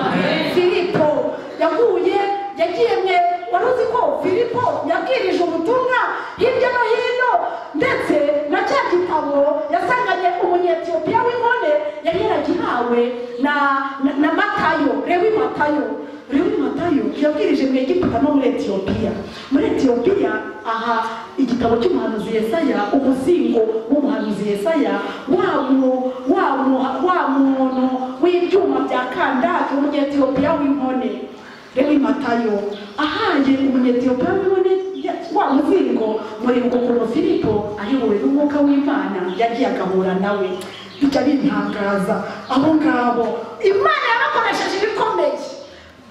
Filipo yaguye, yagiye mwe, wari uzi ko Filipo yabwirije ubutumwa hirya no hino, ndetse na cya gitabo yasanganye umunyetiyopiya w'inkone yari yaragihawe na Matayo, Lewi Matayo. Lewi Matayo yabwirije mu Egiputa no muri Etiyopiya. Muri Etiyopiya aha igitabo cy'umuhanuzi Yesaya, umuzingo w'umuhanuzi Yesaya, wa muntu w'ibyuma bya Kandake, umunyetiyopiya w'inkone. Lewi Matayo ahaye umunyetiyopiya w'inkone wa muzingo, muribuka ukuntu Filipo ayobowe n'umwuka w'Imana yagiye agahura nawe. Bijya bintangaza abo ngabo Imana yabakoresheje ibikomeye,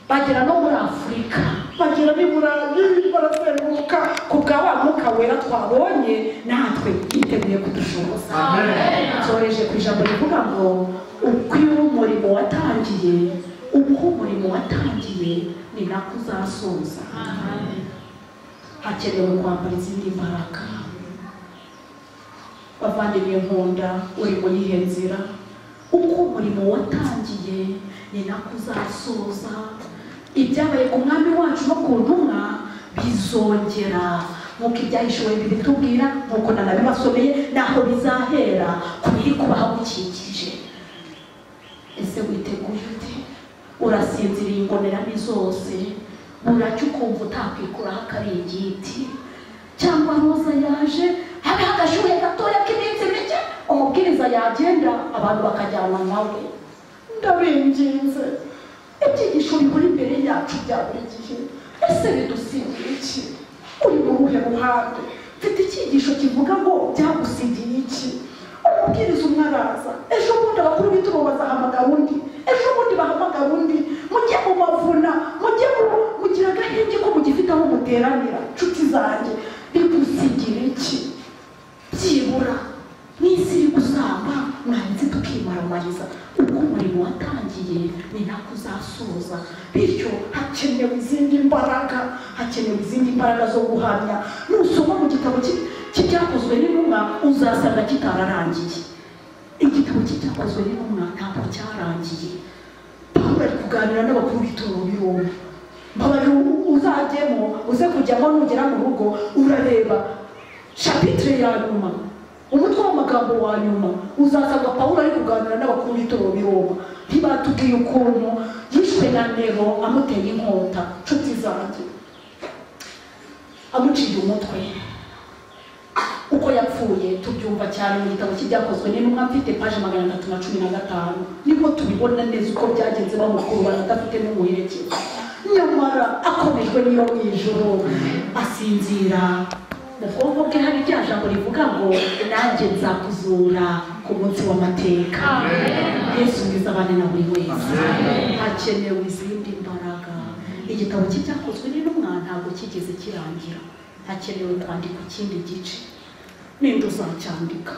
bagera no muri Afurika, bagera n'i Burayi, barazenguruka ku bwa wa Mwuka Wera twabonye, natwe yiteguye kudushoboza. Nsoreje ku ijambo rivuga ngo uko umurimo watangiye, uko umurimo watangiye ni nako uzasoza. Hakenewe kwambara izindi mbaraga. Bavandimwe nkunda, uri mu yihe nzira? Uko umurimo watangiye ni nako uzasoza. Ibyabaye ku mwami wacu no ku ntumwa bizongera, nk'uko ibyahishuwe bibitubwira, nk'uko nanabibasomeye, naho bizahera ku biri kubaho gukikije. Ese witeguye ute? Urasinziriye ingomerane zose, buracya ukumva utakwikuraho akaringiti, cyangwa Roza yaje habe agashuhe gatoya k'iminsi mike, umubwiriza yagenda abantu bakajyana nawe. Ndabinginze, ibyigisho bihora imbere yacu bya buri gihe, ese bidusigiye iki? Uri mu ruhe ruhande? Mfite icyigisho kivuga ngo byagusigiye iki? Umubwiriza umwe araza, ejo bundi abakuru b'ituro bazahamagara undi, ejo bundi bahamagara undi. Mujye mu mavuna, mujye mugira agahenge ko mugifite aho muteranira. Nshuti zanjye, bigusigira iki? Byibura n'isi iri gusamba, mwanze tukimaramariza. Uko umurimo watangiye ni nako uzasoza. Bityo hakenewe izindi mbaraga, hakenewe izindi mbaraga zo guhamya. Nusoma mu gitabo cy'ibyakozwe n'intumwa uzasanga kitararangiye. Igitabo cy'ibyakozwe n'intumwa ntabwo cyarangiye. Pawulo ari kuganira n'abakuru b'ituro b'i Roma. Mbabarira uzajyemo, uze kujyamo nugera mu rugo urareba chapitre ya nyuma, umutwe w'amagambo wa nyuma, uzasanga Pawulo ari kuganira n'abakuru b'ituro b'i Roma. Ntibatubwiye ukuntu yishwe na Nero amuteye inkota, nshuti zanjye, amuciye umutwe. Uko yapfuye tubyumva cyane mu gitabo cy'ibyakozwe n'intumwa, mfite paje 315, nibwo tubibona neza uko byagenze bamukurubana adafite n'umuherekeza. Nyamara akomejwe n'iyo mu ijuru asinzira. Mu bwonko bwe hari rya jambo rivuga ngo nanjye nzakuzura ku munsi w'amateka. Yesu mwiza abane na buri wese. Hakenewe izindi mbaraga. Igitabo cy'ibyakozwe n'intumwa ntabwo kigeze kirangira, hakenewe kwandika ikindi gice. Ninde uzacyandika?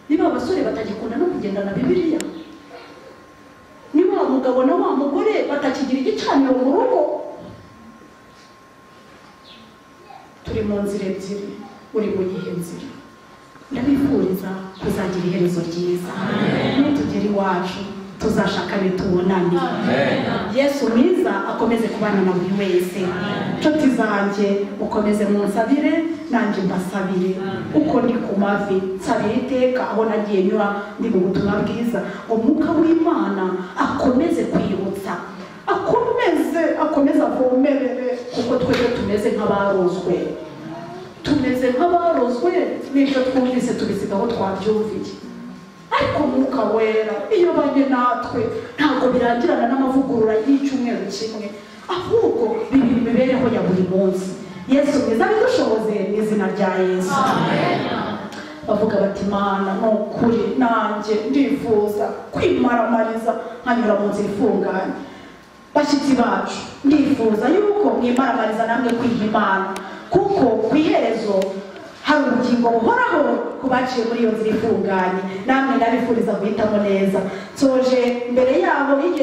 Niba abasore batagikunda no kugendana Bibiliya, niba mugabo na wa mugore batakigira igicaniro mu rugo, turi mu nzira ebyiri, uri mu yihe nzira? Ndabifuriza kuzagira iherezo ryiza. Nitugera iwacu tuzashakane tubonane. Yesu mwiza akomeze kubana na buri wese. Nshuti zanjye, mukomeze munsabire nanjye mbasabire. Uko ndi ku mavi nsabira iteka aho nagiye nyura ndi mu butumwa bwiza, Umwuka w'Imana akomeze kwibutsa, akomeze avomerere, kuko twebwe tumeze nk'abarozwe, tumeze nk'abarozwe n'ibyo twumvise tubisiga aho twabyumviye. Ariko Umwuka Wera iyo abanye natwe ntabwo birangirana n'amavugurura y'icyumweru kimwe, ahubwo biri mu mibereho ya buri munsi. Yesu mwiza bidushoboze mu izina rya Yesu. Bavuga bati Mana, ni ukuri nanjye ndifuza kwimaramariza nkanyura mu nzira ifunganye. Bashyitsi bacu, ndifuza yuko mwimaramariza namwe kwiha Imana, kuko ku iherezo hari ubugingo buhoraho ku baciye muri iyo nzira ifunganye. Namwe ndabifuriza guhitamo neza. Nsoje mbere yabo y'igihe